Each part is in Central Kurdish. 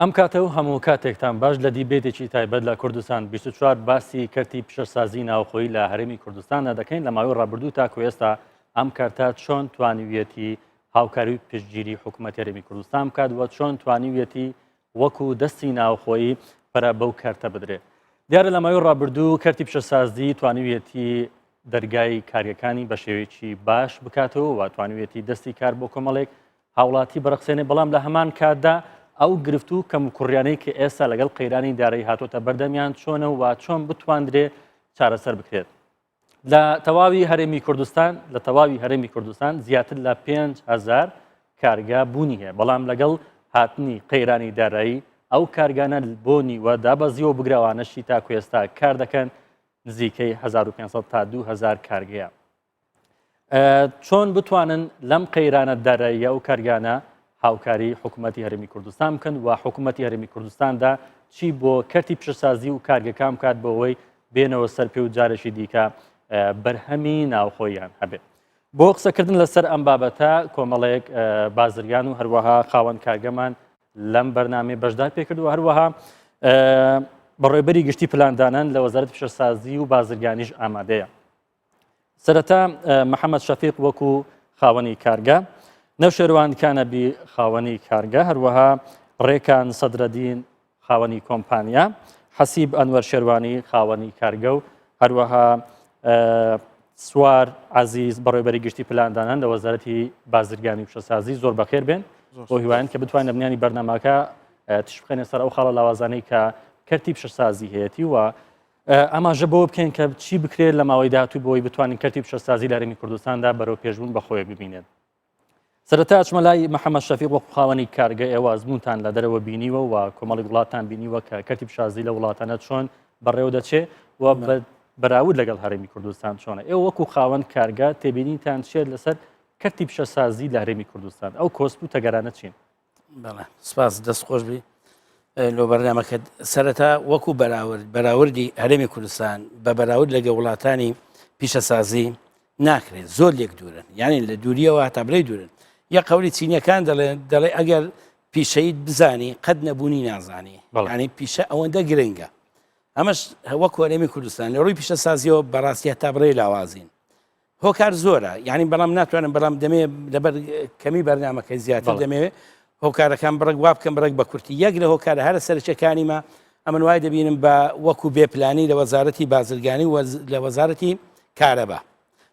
ئەم کاتە و هەموو کاتێکتان باش لە دیبێتێکی تایبەت لە کوردستان 24 باسی کەرتی پیشەسازی ناوخۆیی لە هەرێمی کوردستاندا دەکەین لە ماوەی ڕابردوو تاکو ئێستا ئەم کەرتە چۆن توانیویەتی هاوکاری و پشتگیری حکوومەت هەرێمی کوردستان بکات و چۆن توانیویەتی وەکو دەستی ناوخۆیی پەرە بەو کەرتە بدرێت. دیارە لە ماوەی ڕابردوو کەرتی پیشەسازی توانیویەتی دەرگای کارگەکانی بە شێوەیەکی باش بکاتەوە و توانیویەتی دەستی کار بۆ کۆمەڵێک هاوڵاتی بڕەخسێنێ بەڵام لە هەمان کاتدا ئەو گرفت و کەموکوڕیانەی کە ئێستا لەگەڵ قەیرانی دارایی هاتۆتە بەردەمیان چۆنە و چۆن بتواندرێ چارەسەر بکرێت. لە تەواوی هەرێمی کوردستان لە تەواوی هەرێمی کوردستان زیاتر لە 5هزار کارگا بوونی هەیە بەڵام لەگەڵ هاتنی قەیرانی دارایی ئەو کارگانە بۆ نیوە دابەزیوە بگرەوانەشی تاکو ئێستا کار دەکەن نزیکەی 1500 تا 2000 کارگەیە چۆن بتوانن لەم قەیرانە داراییە و کارگانە هاوکاری حکوومەتتی هەرمی کوردستان بکەن و حکوومەتتی هەرمی کوردستاندا چی بۆ کەرتی پیشەسازی و کارگەکان بکات بۆەوەی بێنەوە سەر پێ و جارێکی دیکە بەرهەمی ناوخۆیان هەبێت. بۆ قسەکردن لەسەر ئەم بابەتە کۆمەڵێک بازرگان و هەروەها خاوەن کارگەمان لەم بەرنامەی بەشدار پێکرد و هەروەها بەڕێبەری گشتی پلاندانان لە وەزارەت پیشەسازی و بازرگانیش ئامادەیە. سەرەتا محەممەد شەفیق وەکو خاوەنی کارگە، نەوشێروان کانەبی خاوەنی کارگە، هەروەها ڕێکان سەدرەدین خاوەنی کۆمپانیا، حەسیب ئەنوەر شێروانی خاوەنی کارگە و هەروەها سوار عەزیز بەڕێوبەری گشتی پلاندانان لە وەزارەتی بازرگانی و پیشەسازی زۆر بەخێر بێن بۆ هیوایان کە بتوانین لە بنیانی بەرنامەکە تش بخەینە سەر ئەو خاڵە لاوازانەی کە کەرتی پیشەسازی هەیەتی و ئاماژە بەوە بکەین کە چی بکرێت لە ماوەی داهاتوو بۆی بتوانین کەرتی پیشەسازی لە هەرێمی کوردستاندا بەرەو پێشبوون بە خۆی ببینێت. سەرەتا ئەچمە لای محەممەد شەفیق وەکو خاوەنی کارگە ئێوە ئەزمونتان لە دەرەوە بینیوە و کۆمەڵی وڵاتان بینیوە کە کەرتی پیشازی لە وڵاتانە چۆن بەڕێوە دەچێ و بەراورد لەگەڵ هەرێمی کوردستان چۆنە ئێوە وەکو خاوەن کارگە تێبینیتان چیە لەسەر کەرتی پیشەسازی لە هەرێمی کوردستان ئەو کۆسپ و تەگەرانە چین؟ بەڵێ سپاس دەست خۆش بی لۆ بەرنامەکە سەرەتا وەکو بەراورد بەراوردی هەرێمی کوردستان بە بەراورد لەگە وڵاتانی پیشەسازی ناکرێت زۆر لێک دوورن یعنی لە دووریەوە هەتا بڵێ دوورن یە قەولی چینیەکان دەڵێن دەڵێ ئەگەر پیشەیت بزانی قەت نەبوونی نازانی ینی پیشە ئەوەندە گرنگە ئەمەش وەکو هەرێمی کوردستان لە ڕووی پیشەسازیەوە بەڕاستی هەتا بڵێ لاوازین هۆکار زۆرە یعنی بەڵام ناتوانم بەڵام دەمێ لەبەر کەمی بەرنمەکەی زیاتر دەمەوێت هۆکارەکان بڕێک وا بکەم بڕێک بە کورتی یەک لە هۆکارە هەرە سەرچەکانیمە ئەمن وای دەبینم بە وەکو بێپلانی لە وەزارەتی بازرگانی و لە وەزارەتی کارەبا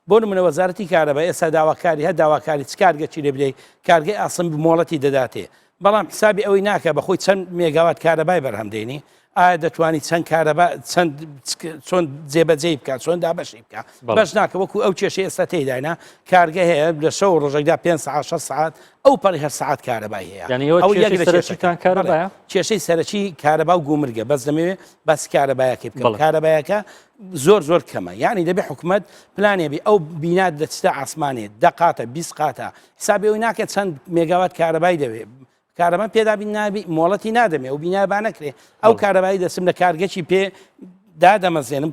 بۆ نمونە وەزارەتی کارەبا ئێستا داواکاری هەر داواکاری چ کارگەچی لێ بدەیت کارگەی ئاسن مۆڵەتی دەداتێ بەڵام حسابی ئەوەی ناکە بەخۆی چەند مێگاوات کارەبای بەرهەم دێنی ئایا دەتوانی چەند کارەبا چەند چۆن جێبەجێی بکات چۆن دابەشی بکە بەش ناکە وەکو ئەو کێشەی ئێستا تێداینا کارگە هەیە لە شەو ڕۆژێکدا 5 ساعت 6 ساعت ئەو پەڕی هەر ساعت کارەبای هەیە ئەو یەک لە کێشەکان کارەبایە کێشەی سەرەکی کارەبا و گومرگە بەس دەمەوێت باسی کارەبایەکەی بکەم کارەبایەکە زۆر زۆر کەمە یعنی دەبێ حکومت پلانێ بی ئەو بینات دەچتە ئاسمانێ دەقاتە 20 قاتە حسابی ئەوی ناکە چەند مێگاوات کارەبای دەوێ کارەبا پێدابین نابی مۆڵەتی نادەمێ ئەو بینا با نەکرێ ئەو کارەبایی دەچم لە کارگەکی پێ دادەمەزێنم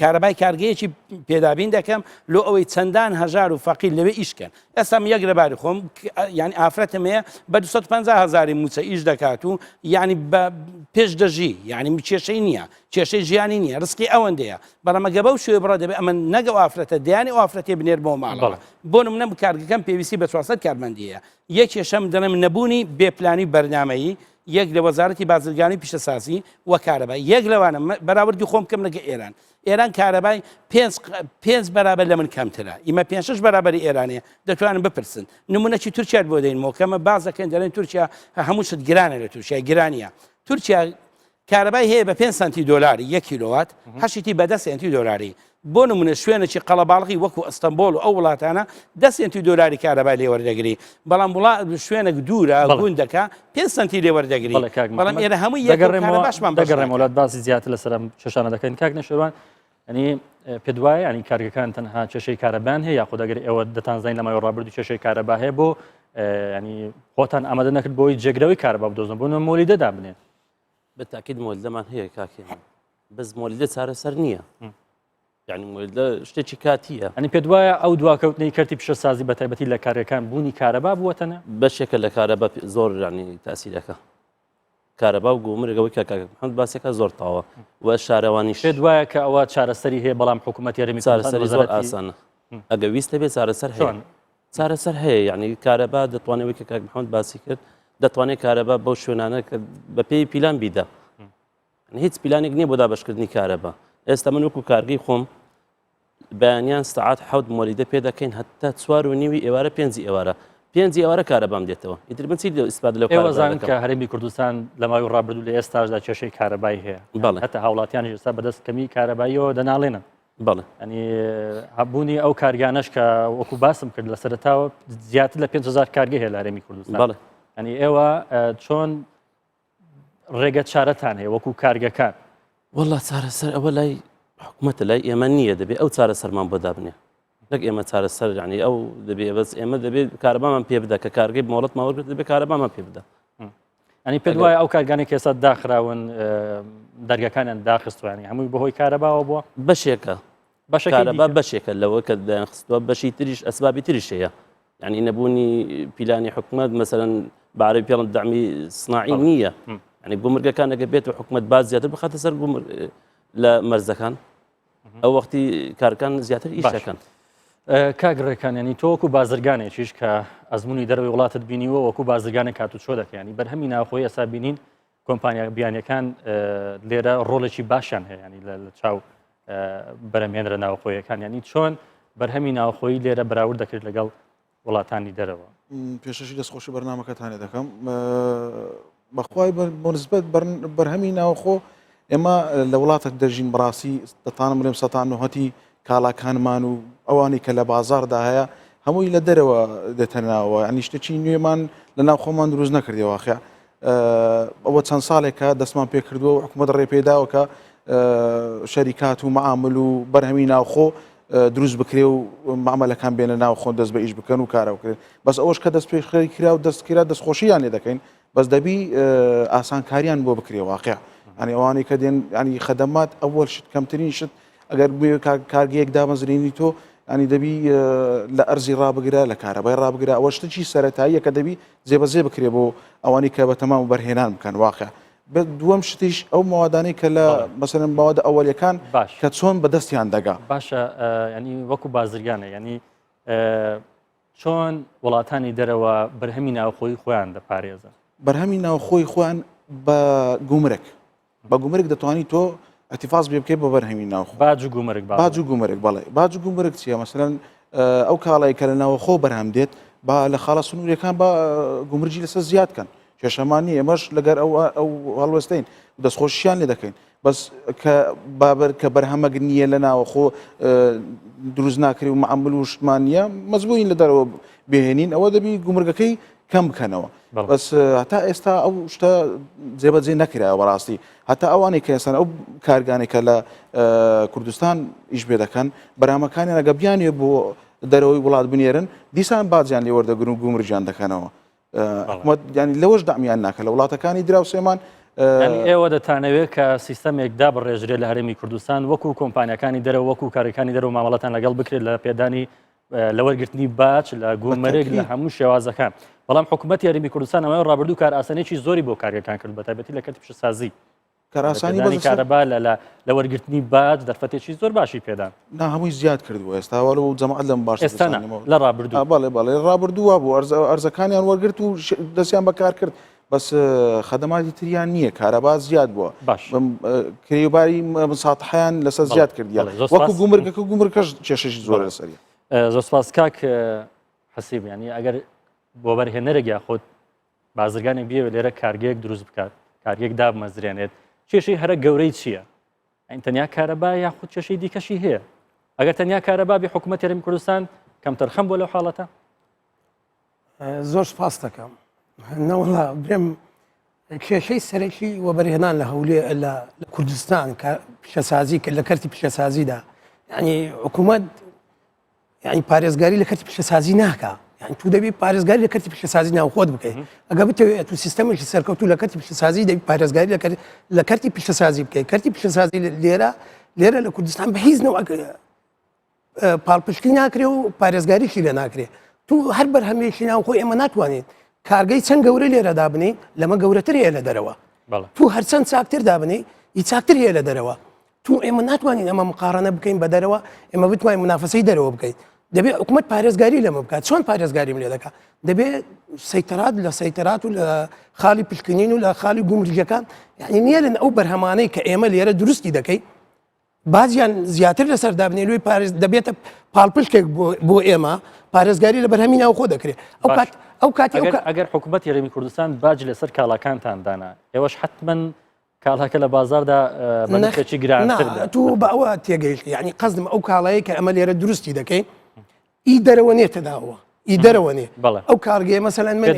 کارەبای کارگەیەکی پێدابین دەکەم لۆ ئەوەی چەندان هەژار و فەقیر لەوێ ئیشکەن ئێستا یەک لەباری خۆم یعنی ئافرەتم هەیە بە 250 هزاری موچە ئیش دەکات و یعنی بە پێش دەژی یعنی کێشەی نییە کێشەی ژیانی نییە ڕسقی ئەوەندەیە بەڵام ئەگە بەو شوێ بڕە دەبێ ئەمە نەگە ئافرەتە دیانی ئافرەتێ بنێر بۆ ماڵەوە بۆ نمونە کارگەکەم پێویستی بە 400 کارمەندی هەیە یەک کێشەم دەڵێم نەبوونی بێ پلانی بەرنامەیی یەک لە وەزارەتی بازرگانی پیشەسازی و کارەبا یەک لەوانە بەراوردی خۆم بکەم لەگە ئێران ئێران کارەبای پێنج پێنج بەرابەر لە من کەمترە ئیمە پێنج شەش بەرابەری ئێرانێ دەتوانن بپرسن نمونەکی تورکیا بۆ دەینمەوە کەمە باز دەکەن دەڵێن تورکیا هەموو شت گرانە لە تورکیا گرانیە تورکیا کارەبای هەیە بە پێنج سەنتی دۆلاری یەک کیلۆوات، هەشیتی بە دە سەنتی دۆلاری. بۆ نموونە شوێنێکی قەڵەباڵغی وەکو ئەستەنبۆڵ و ئەو وڵاتانە دە سەنتی دۆلاری کارەبای لێ وەردەگری، بەڵام وڵا شوێنێک دوورە گوندەکە پێنج سەنتی لێ وەردەگری. بەڵام ئێرە هەمووی یەکە و کارەباشمان بەش دەگەڕێمەوە لات باسی زیاتر لەسەر ئەم کێشانە دەکەین. کاک نەشێروان یانی پێت وایە ینی کارگەکان تەنها کێشەی کارەبان هەیە یاخود ئەگەر ئێوە دەتانزانین لە ماوەی ڕابردوو کێشەی کارەبا هەیە بۆ ینی خۆتان ئامادە نەکرد بۆی جێگرەوەی کارەبا بدۆزن بۆ نموونە مۆلیدە دابنێن؟ بە تاکید مۆلیدەمان هەیە کاک هێمن بەس مۆلیدە چارەسەر نییە یعنی مۆلیدە شتێکی کاتیە. ئەنی پێت وایە ئەو دواکەوتنەی کەرتی پیشەسازی بە تایبەتی لە کارگەکان بوونی کارەبا بووەتەنە؟ بەشێکە لە کارەبا زۆر ینی تاسیرەکە. کارەبا و گومرگ ئەوەی کە کاک محەممەد باسێکە زۆر تاوە و شارەوانیش پێت وایە کە ئەوە چارەسەری هەیە بەڵام حکوومەتی هەرێمی کوردستان چارەسەری زۆر وەزارەتی ئاسانە ئەگە ویستە بێ چارەسەر هەیە چۆن؟ چارەسەر هەیە یعنی کارەبا دەتوانێت وەک کاک محەممەد باسی کرد دەتوانێت کارەبا بەو شوێنانە کە بەپێی پیلان بیدا هیچ پیلانێک نییە بۆ دابەشکردنی کارەبا ئێستا من وەکو کارگەی خۆم بەیانیان سەعات حەوت مۆلیدە پێ دەکەین هەتا چوار و نیوی ئێوارە پێنجی ئێوارە پێنجی ئێوارە کارەبام دێتەوە ئیتر من چی لێ ئیسفادە لەو ئێوە کارەبا زان دەکەم کە هەرێمی کوردستان لە ماوەی ڕابردوو لە ئێستاشدا کێشەی کارەبای هەیە بەڵێ. هەتا هاوڵاتیانیش ئێستا بەدەست کەمی کارەباییەوە دەناڵێنن بەڵێ. یعنی هەبوونی ئەو کارگانەش کە وەکو باسم کرد لە سەرەتاوە زیاتر لە 5000 کارگە هەیە لە هەرێمی کوردستان بەڵێ. یعنی ئێوە چۆن ڕێگە چارەتان هەیە وەکو کارگەکان؟ وەڵا چارەسەر ئەوە لای حکومەتە لای ئێمە نییە دەبێ ئەو چارەسەرمان بۆ دابنێ نەک ئێمە چارەسەر یعنی ئەو دەبێ بەس ئێمە دەبێت کارەبامان پێ بدە کە کارگەی مۆڵەتمان وەرگرت دەبێ کارەبامان پێ بدە ئەنی پێت وایە ئەو کارگانێک ئێستا داخراون دەرگەکانیان داخستوانی هەمووی بەهۆی کارەباوە بووە بەشێکە بەشەکەی کارەبا دیکە. بەشێکە لەوە کە دایان خستووە بەشی تریش ئەسبابی تریش هەیە یعنی نەبوونی پیلانی حکومەت مەسەلەن بە عەرەبی پێڵن دەعمی سناعی نییە یعنی گومرگەکان ئەگەر بێت و حکومەت باج زیاتر بخاتە سەر گومر لە مەرزەکان ئەو وەختی کارکان زیاتر ئیش باش. دەکەن کاک ڕێکان ینی تۆ وەکو بازرگانێکیش کە ئەزمموی دەرەوەی وڵاتت بینیوە وەکو بازرگانێک هاتوچۆ دەکەن ینی بەرهەمی ناوخۆی ئێستا بینین کۆمپانیا بیانیەکان لێرە ڕۆڵێکی باشیان هەیە ینی لە چاو بەرەمهێنرە ناوخۆیەکان ینی چۆن بەرهەمی ناوخۆیی لێرە بەراورد دەکرێت لەگەڵ وڵاتانی دەرەوە. پێشەشی دەستخۆشی بەرنامەکەتانێ دەکەم بەخوای بۆنسبەت بەرهەمی ناوخۆ ئێمە لە وڵاتێک دەژین بەڕاستی دەتانم بڵێم سەتان نهەتی کاڵاکانمان و ئەوانەی کە لە بازاردا هەیە هەمووی لە دەرەوە دێتە ناوە ینی شتێکی نوێمان لە ناو خۆمان دروست نەکردی واقع ئەوە چەند ساڵێکە دەستمان پێکردووە و حکوومەت ڕێ پێداوە کە شەریکات و معامل و بەرهەمی ناوخۆ دروست بکرێ و معاملەکان بێنە ناو خۆن دەست بە ئیش بکەن و کارە بکرێن بەس ئەوەش کە دەست پێشخەری کرا و دەست کرا دەستخۆشییان لێ دەکەین بەس دەبی ئاسانکاریان بۆ بکرێ واقع ینی ئەوانەی کە دێن ینی خەدەمات ئەوەل شت کەمترین شت ئەگەر بێ کارگەیەک دامەزرێنی تۆ ینی دەبی لە ئەرزی ڕابگرە لە کارەبای ڕابگرە ئەوە شتێکی سەتاییە کە دەبی جێبەجێ بکرێ بۆ ئەوانەی کە بە تەمام بەرهێنان بکەن واقع دووەم شتیش ئەو مەوادانەی کە لە مەسەلەن مەوادە ئەوەلیەکان باش کە چۆن بەدەستیان دەگا باشە ینی وەکو بازرگانە ینی چۆن وڵاتانی دەرەوە بەرهەمی ناوخۆی خۆیان دەپارێزن؟ بەرهەمی ناوخۆی خۆیان بە گومرگ بە گومرگ دەتوانی تۆ احتفاظ پێ بکەیت بە بەرهەمی ناوخۆ باج و گومرگ باج و گومرگ بەڵێ باج و گومرگ چییە مەسەلەن ئەو کاڵای کە لە ناوەخۆ بەرهەم دێت با لە خاڵە سنووریەکان با گومرگی لەسەر زیاد کەن کێشەمان نییە ئێمەش لەگەر ئەو ئەو هەڵوێستەین دەستخۆشیان لێ دەکەین بەس کە بابەر کە بەرهەمەک نییە لە ناوەخۆ دروست ناکرێ و معامل و شتمان نییە مەزبووین لە دەرەوە بهێنین ئەوە دەبی گومرگەکەی کەم بکەنەوە بەس هەتا ئێستا ئەو شتە جێبەجێ نەکرایە بەڕاستی هەتا ئەوانەی کە ئێستا ئەو کارگانێک کە لە کوردستان ئیش پێ دەکەن بەرامەکانیان ئەگە بیانێ بۆ دەرەوەی وڵات بنێرن دیسان باجیان لێ وەردەگرن و گومرگیان دەکەنەوە حکومەت ینی لەوەش دامیان ناکە لە وڵاتەکانی دراوسێمان ئێوە دەتانەوێت کە سیستەمێک دابڕێژرێت لە هەرێمی کوردستان وەکو کۆمپانیەکانی دەرەوە وەکو کارەکانی دەرەوە مامەڵەتان لەگەڵ بکرێت لە پێدانی لە وەرگرتنی باج لە گومرگ لە هەموو شێوازەکان بەڵام حکوومەتی هەرێمی کوردستان ئەمە ڕابردوو کار ئاسانێکی زۆری بۆ کارگەکان کرد بە تایبەتی لە کەرتی پیشەسازی کارئاسانی پێدانی کارەبا لە لە لە وەرگرتنی باج دەرفەتێکی زۆر باشی پێدان. نا هەمووی زیاد کردووە ئێستا وەلو جەماعەت لەم باش ئێستا نا لە ڕابردوو بەڵێ بەڵێ ڕابردوو وابوو ئەرزەکانیان وەرگرت و دەستیان بەکار کرد بەس خەدەماتی تریان نییە کارەبا زیاد بووە باش کرێباری ساتحیان لەسەر زیاد کردیان وەکو گومرگەکە گومرکەش کێشەشی زۆر لەسەری زۆر سپاس کاک حەسیب ینی ئەگەر بۆ بەرهێنەرێک یاخود بازرگانێک بیەوێت لێرە کارگەیەک دروست بکات کارگەیەک دابمەزرێنێت کێشەی هەرە گەورەی چییە؟ ئەین تەنیا کارەبا یاخود کێشەی دیکەشی هەیە ئەگەر تەنیا کارەبا بێ حکوومەت هەرێمی کوردستان کەمتەرخەم بۆ لەو حاڵەتە زۆر سپاس دەکەم نەوەڵا برێم کێشەی سەرەکی وەبەرهێنان لە هەولێ لە کوردستان کە پیشەسازی کە لە کەرتی پیشەسازیدا یعنی حکوومەت یعنی پارێزگاری لە کەرتی پیشەسازی ناکا یعنی تو دەبی پارێزگاری لە کەرتی پیشەسازی ناوخۆت بکەیت ئەگە بتەوێت تو سیستەمێکی سەرکەوتوو لە کەرتی پیشەسازی دەبی پارێزگاری لە کەرتی لە کەرتی پیشەسازی بکەیت کەرتی پیشەسازی لێرە لێرە لە کوردستان بە هیچ نەوعێک پاڵپشتی ناکرێ و پارێزگاریشی لێ ناکرێ تو هەر بەرهەمێکی ناوخۆ ئێمە ناتوانین کارگەی چەند گەورە لێرە دابنین لەمە گەورەتر هەیە لە دەرەوە. تو هەرچەند چاکتر دابنێی ئی چاکتر هەیە لە دەرەوە تو ئێمە ناتوانین ئەمە مقارنە بکەین بە دەرەوە ئێمە بتوانین منافەسەی دەرەوە بکەین دەبێت حکوومەت پارێزگاری لەمە بکات چۆن پارێزگاریم لێ دەکات دەبێت سەیتەرات لە سەیتەرات و لە خاڵی پشکنین و لە خاڵی گومرگەکان یعنی نییە ئەو بەرهەمانەی کە ئێمە لێرە دروستی دەکەین باجیان زیاتر لەسەر دابنێ لۆی پارێز دەبێتە پاڵپشتێک بۆ ئێمە پارێزگاری لە بەرهەمی ناوخۆ دەکرێت ئەو کات ئەو کاتی ئەگەر حکوومەت هەرێمی کوردستان باج لەسەر کاڵاکانتان دانا ئێوەش حتمما کاڵاکە لە بازاردا بەنرخێکی گرانتر تو بە ئەوە تێگەیشتی یعنی قەزم ئەو کاڵایە کە ئەمە لێرە دروستی دەکەین ئی دەرەوە نێتە داوە ئی دەرەوە نێ ئەو کارگەیە مەسەلەن من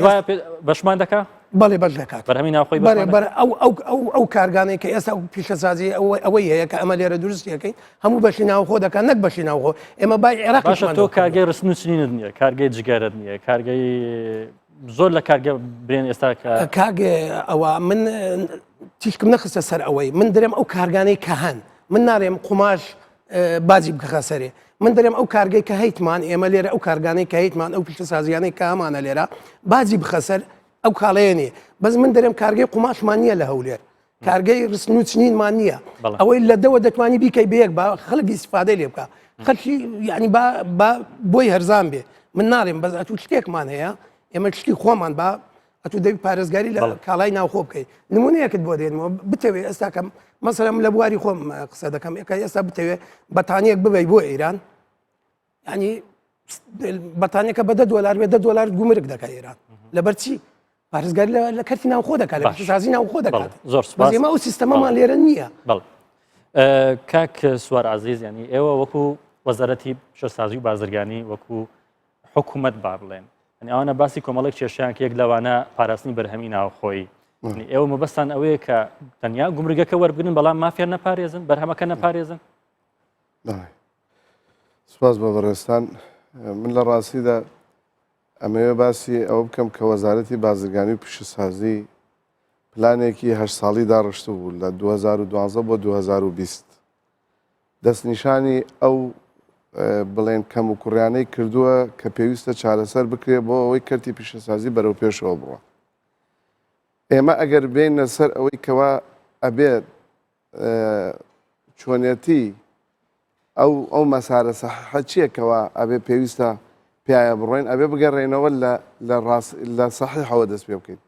بەشمان دەکا بەڵێ بەش دەکات بەرهەمی ناوخۆی بەڵێ بەر ئەو ئەو ئەو ئەو کارگانەی کە ئێستا پیشەسازی ئەوە ئەوەی هەیە کە ئەمە لێرە دروست دەکەین هەموو بەشی ناوخۆ دەکات نەک بەشی ناوخۆ ئێمە بای عێراق باشە تۆ کارگەی ڕستن و چنینت نییە کارگەی جگەرت نییە کارگەی زۆر لە کارگە برێن ئێستا کە کاک ئەوە من تیشکم نەخستە سەر ئەوەی من درێم ئەو کارگانەی کە هەن من نارێم قوماش باجی بکەخە سەرێ من دەرێم ئەو کارگەی کە هەیتمان ئێمە لێرە ئەو کارگانەی کە هەیتمان ئەو پیشەسازیانەی کە هەمانە لێرە باجی بخە سەر ئەو کاڵەیە نیە بەس من دەرێم کارگەی قوماشمان نییە لە هەولێر کارگەی ڕستن و چنینمان نییە ئەوەی لە دەوە دەتوانی بیکەی بەیەک با خەڵک ئیسفادەی لێ بکە خەڵکی یعنی با با بۆی هەرزان بێ من ناڵێم بەس ئەتوو شتێکمان هەیە ئێمە شتی خۆمان با ئەتوو دەبی پارێزگاری لە کاڵای ناوخۆ بکەیت نمونەیەکت بۆ دێنمەوە بتەوێ ئێستا کەم مەسەرم لە بواری خۆم قسە دەکەم ئەکە ئێستا بتەوێ بەتانیەک ببی بۆ ئێران ینی بەتانەکە بە دە دلار بێ دە دلار گومرگ دەکە ئێران لەبەر چی پارێزگاری لە کەرتی ناوخۆ دەکات لە سازی ناوخۆ دەکات زۆر سپاس ئێمە ئەو سیستەمەمان لێرە نییە بەڵێ کاک سوار عزیز ینی ئێوە وەکو وەزارەتی پیشەسازی و بازرگانی وەکو حکوومەت با بڵێن یعنی ئەوانە باسی کۆمەڵێک کێشیان کە یەک لەوانە پاراستنی بەرهەمی ناوخۆیی ئێوە مەبەستان ئەوەیە کە تەنیا گومرگەکە وەربگرن بەڵام مافیان نەپارێزن بەرهەمەکە نەپارێزن سپاس بە بەڕێزتان من لە ڕاستیدا ئەمەوێ باسی ئەوە بکەم کە وەزارەتی بازرگانی و پیشەسازی پلانێکی هەشت ساڵی داڕشتبوو لە 2012 بۆ 2020 دەستنیشانی ئەو بڵێن کەم و کوڕیانەی کردووە کە پێویستە چارەسەر بکرێ بۆ ئەوەی کەرتی پیشەسازی بەرەو پێشەوە بڕە. ئێمە ئەگەر بێینە سەر ئەوەی کەوا ئەبێت چۆنێتی ئەو ئەو مەسارە سەحیحە چییە کەوا ئەبێ پێویستە پیاە بڕۆین ئەبێ بگەڕێنەوە لە لە ڕاست لە سەحیحەوە دەست پێ بکەین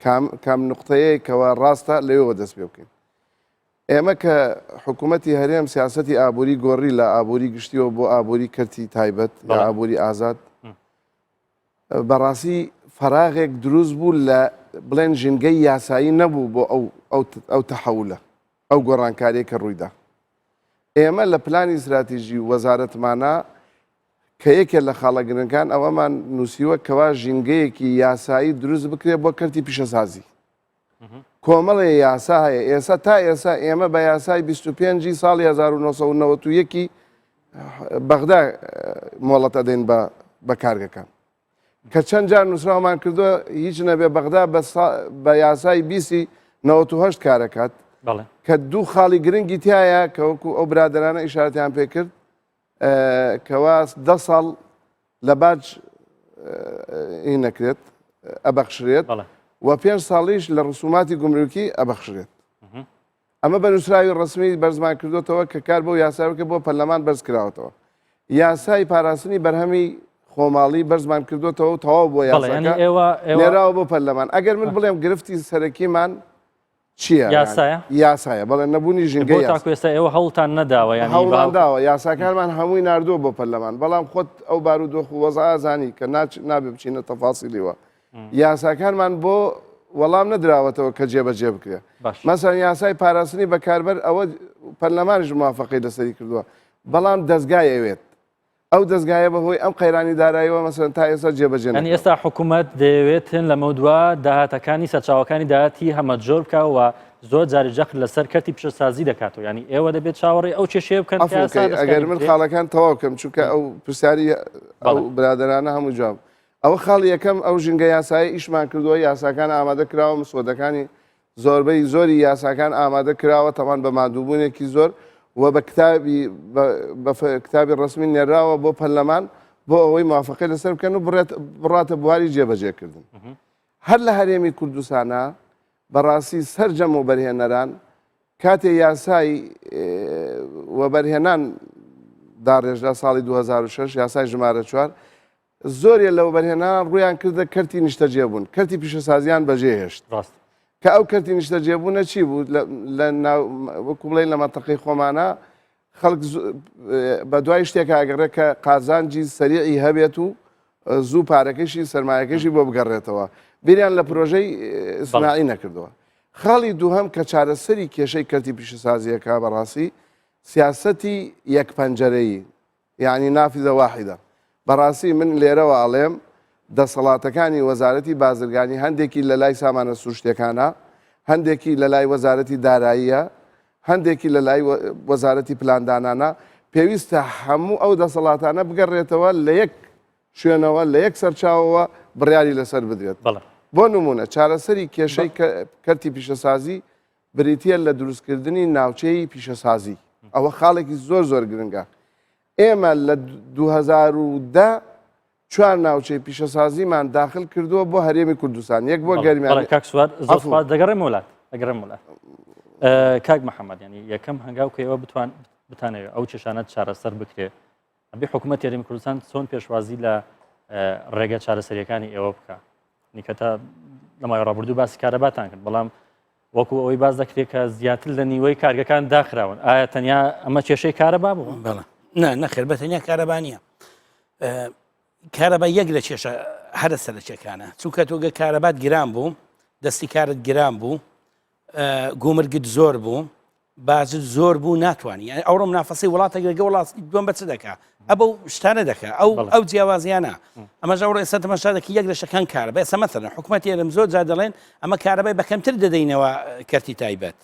کام کام نقطەیە کەوا ڕاستە لەوێوە دەست پێ بکەین ئێمە کە حکوومەتی هەرێم سیاسەتی ئابووری گۆڕی لە ئابووری گشتیەوە بۆ ئابووری کەرتی تایبەت یا ئابووری ئازاد بەڕاستی فەراغێک دروست بوو لە بڵێن ژینگەی یاسایی نەبوو بۆ ئەو ئەو تەحولە ئەو گۆڕانکاریە کە ڕوویدا ئێمە لە پلانی استراتیژی وەزارەتمانە کە یەکێ لە خاڵە گرنگەکان ئەوەمان نووسیوە کەوا ژینگەیەکی یاسایی دروست بکرێت بۆ کەرتی پیشەسازی کۆمەڵێ یاسا هەیە ئێستا تا ئێستا ئێمە بە یاسای 25 ساڵی 1991 بەغدا مۆڵەت ئەدەین بە بە کارگەکان کە چەند جار نووسراومان کردووە هیچ نەبێ بەغدا بە یاسای بیسی 98 کارەکات کە دوو خاڵی گرنگی تایە کە وەکو ئەو برادرانە ئیشارەتیان پێکرد کەوا دە ساڵ لە باج ئی نەکرێت ئەبەخشرێت و پێنج ساڵیش لە ڕسوماتی گومرکی ئەبەخشرێت ئەمە بە نووسراوی ڕسمی بەرزمان کردوتەوە کە کار بۆ یاساوەکە بۆ پەرلەمان بەرز کراوەتەوە یاسای پاراستنی بەرهەمی خۆماڵی بەرزمان کردوتەوە و تەواو بۆ یاساکە نێراوە بۆ پەرلەمان ئەگەر من بڵێم گرفتی سەرەکیمان چییە؟ یاسایە؟ یاسایە بەڵێ نەبوونی ژینگەی بۆ تاکو ئێستا ئێوە هەوڵتان نەداوە یان هەوڵمان داوە یاساکانمان هەمووی ناردووە بۆ پەرلەمان بەڵام خۆت ئەو بارودۆخ و وەزعە ئەزانی کە ناچ نابێ بچینە تەفاسیلیوە یاساکانمان بۆ وەڵام نەدراوەتەوە کە جێبەجێ بکرێ مەسەن یاسای پاراستنی بەکاربەر ئەوە پەرلەمانیش موافقەی لەسەری کردووە بەڵام دەزگای ئەوێت ئەو دەزگایە بەهۆی ئەم قەیرانی داراییەوە مەسەلەن تا ئێستا جێبەجێ یانی نەکراوە. ئێستا حکوومەت دەیەوێتن لەمەودوا داهاتەکانی سەرچاوەکانی داهاتی هەمەجۆر بکا و زۆر جاری جەخت لەسەر کەرتی پیشەسازی دەکاتەوە یانی ئێوە دەبێت چاوەڕێی ئەو کێشەیە بکەن کە عەفوو یاسا کەی دەستکاری ئەگەر من بکرێ؟ خاڵەکان تەواو کەم چونکە ئەو پرسیاری ئەو بەڵێ. برادەرانە هەموو جواب ئەوە خاڵی یەکەم ئەو ژینگە یاسایە ئیشمان کردووە یاساکان ئامادە کراوە مسوەدەکانی زۆربەی زۆری یاساکان ئامادە کراوە تەبان بە ماندووبوونێکی زۆر و بە کتابی بە کتابی ڕەسمی نێراوە بۆ پەرلەمان بۆ ئەوەی موافقەی لەسەر بکەن و بڕێت بڕاتە بواری جێبەجێکردن هەر لە هەرێمی کوردستانە بەڕاستی سەرجەم وەبەرهێنەران کاتێ یاسای وەبەرهێنان داڕێژرا ساڵی 2006 یاسای ژمارە چوار زۆرێ لە وەبەرهێنان ڕویان کردە کەرتی نیشتەجێبوون کەرتی پیشەسازیان بەجێهێشت ڕاست کە ئەو کەرتی نیشتەجێبوونە چی بوو لە وەکو بڵێن لە مەنتەقەی خۆمانە خەڵک بە دوای شتێکا ئەگەڕێ کە قازانجی سەریعی هەبێت و زوو پارەکەشی سەرمایەکەشی بۆ بگەڕێتەوە بیریان لە پرۆژەی سناعی نەکردەوە خاڵی دووهەم کە چارەسەری کێشەی کەرتی پیشەسازیەکە بەڕاستی سیاسەتی یەک پەنجەرەیی یەعنی نافذە واحدە. بەڕاستی من لێرەوە ئەڵێم دەسەڵاتەکانی وەزارەتی بازرگانی هەندێکی لە لای سامانە سروشتیەکانە، هەندێکی لە لای وەزارەتی داراییە، هەندێکی لە لای وەزارەتی پلاندانانە، پێویستە هەموو ئەو دەسەڵاتانە بگەڕێتەوە لە یەک شوێنەوە لە یەک سەرچاوەوە بڕیاری لەسەر بدرێت. بۆ نمونە چارەسەری کێشەی کەرتی پیشەسازی بریتییە لە دروستکردنی ناوچەی پیشەسازی. ئەوە خاڵێکی زۆر زۆر گرنگە. ئێمە لە 2010 چوار ناوچەی پیشەسازیمان داخل کردووە بۆ هەرێمی کوردستان یەک بۆ گەرمیان کاک سوار زۆر سوپاس دەگەڕێم وڵات دەگەڕێم وڵات کاک محەممەد ینی یەکەم هەنگاو کە ئێوە بتوان بتانەوێت ئەو کێشانە چارەسەر بکرێ ئەبێ حکوومەت هەرێمی کوردستان چۆن پێشوازی لە ڕێگە چارەسەریەکانی ئێوە بکە نیکەتا لە ماوەی ڕابردوو باسی کارەباتان کرد بەڵام وەکو ئەوەی باز دەکرێت کە زیاتر لە نیوەی کارگەکان داخراون ئایا تەنیا ئەمە کێشەی کارەبا بوو بەڵێ نا نەخێر بە تەنیا کارەبا نییە کارەبا یەک لە کێشە هەرە سەرەکیەکانە چونکە تۆگە کارەبات گران بوو دەستی کارت گران بوو گومرگت زۆر بوو باجت زۆر بوو ناتوانانی یعنی ئەوڕۆ منافەسەی وڵاتێک لەگە وڵاتی دوم بە چ دەکا ئەبە شتانە دەکا ئەو ئەو جیاوازیانە ئەمەش ئەوڕۆ ئێستا تەماشا دەکە یەک لە شەکان کارەبا ئێستا مەسەلەن حکومەتی هەرێم زۆر جار دەڵێن ئەمە کارەبای بە کەمتر دەدەینەوە کەرتی تایبەت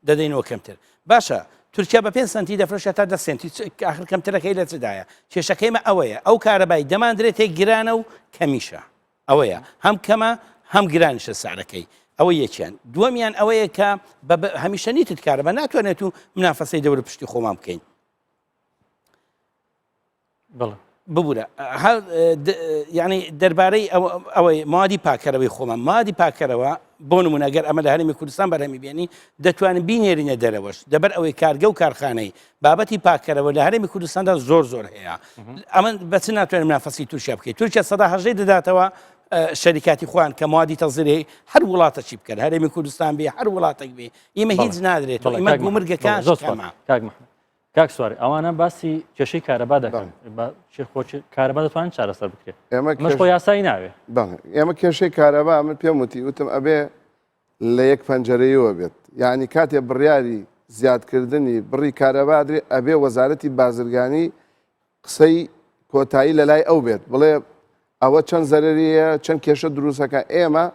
دەدەینەوە کەمتر باشە تورکیا بە 5 سنتی دەفرۆشێت تا 10 سنتی ئاخر کەمترەکەی لە چدایە کێشەکەیمە ئەوەیە ئەو کارەبای دەماندرێتێ گرانە و کەمیشە ئەوەیە هەم کەمە هەم گرانیشە سعرەکەی ئەوە یەکیان دووەمیان ئەوەیە کە هەمیشە نیتت کارەبا ناتوانێت و منافەسەی دەورە پشتی خۆمان بکەین ببورە یعنی دەربارەی ئەوەی مادی پاکەرەوەی خۆمان مادی پاکەرەوە بۆ نمونە گەر ئەمە لە هەرێمی کوردستان بەرهەمی بێنی دەتوانین بینێرینە دەرەوەش دەبەر ئەوەی کارگە و کارخانەی بابەتی پاکەرەوە لە هەرێمی کوردستاندا زۆر زۆر هەیە ئەمە بەچ ناتوانێت منافەسی تورکیا بکەیت تورکیا سەدا هەژەی دەداتەوە شەریکاتی خۆیان کە موادی تەزیری هەر وڵاتە چی بکەن هەرێمی کوردستان بێ هەر وڵاتێک بێ ئێمە هیچ نادرێت ئێمە گومرگەکان زۆر کاک محمد کاک سوار ئەوانە باسی کێشەی کارەبا دەکەن کارەبا دەتوانن چارەسەر بکرێت ئێمە خۆ یاسایی ناوێ ئێمە کێشەی کارەبا من پێم وتی وتم ئەبێ لە یەک پەنجەرەیەوە بێت یعنی کاتێ بڕیاری زیادکردنی بڕی کارەبا درێ ئەبێ وەزارەتی بازرگانی قسەی کۆتایی لە لای ئەو بێت بڵێ ئەوە چەند زەرەریە چەند کێشە دروستەکە ئێمە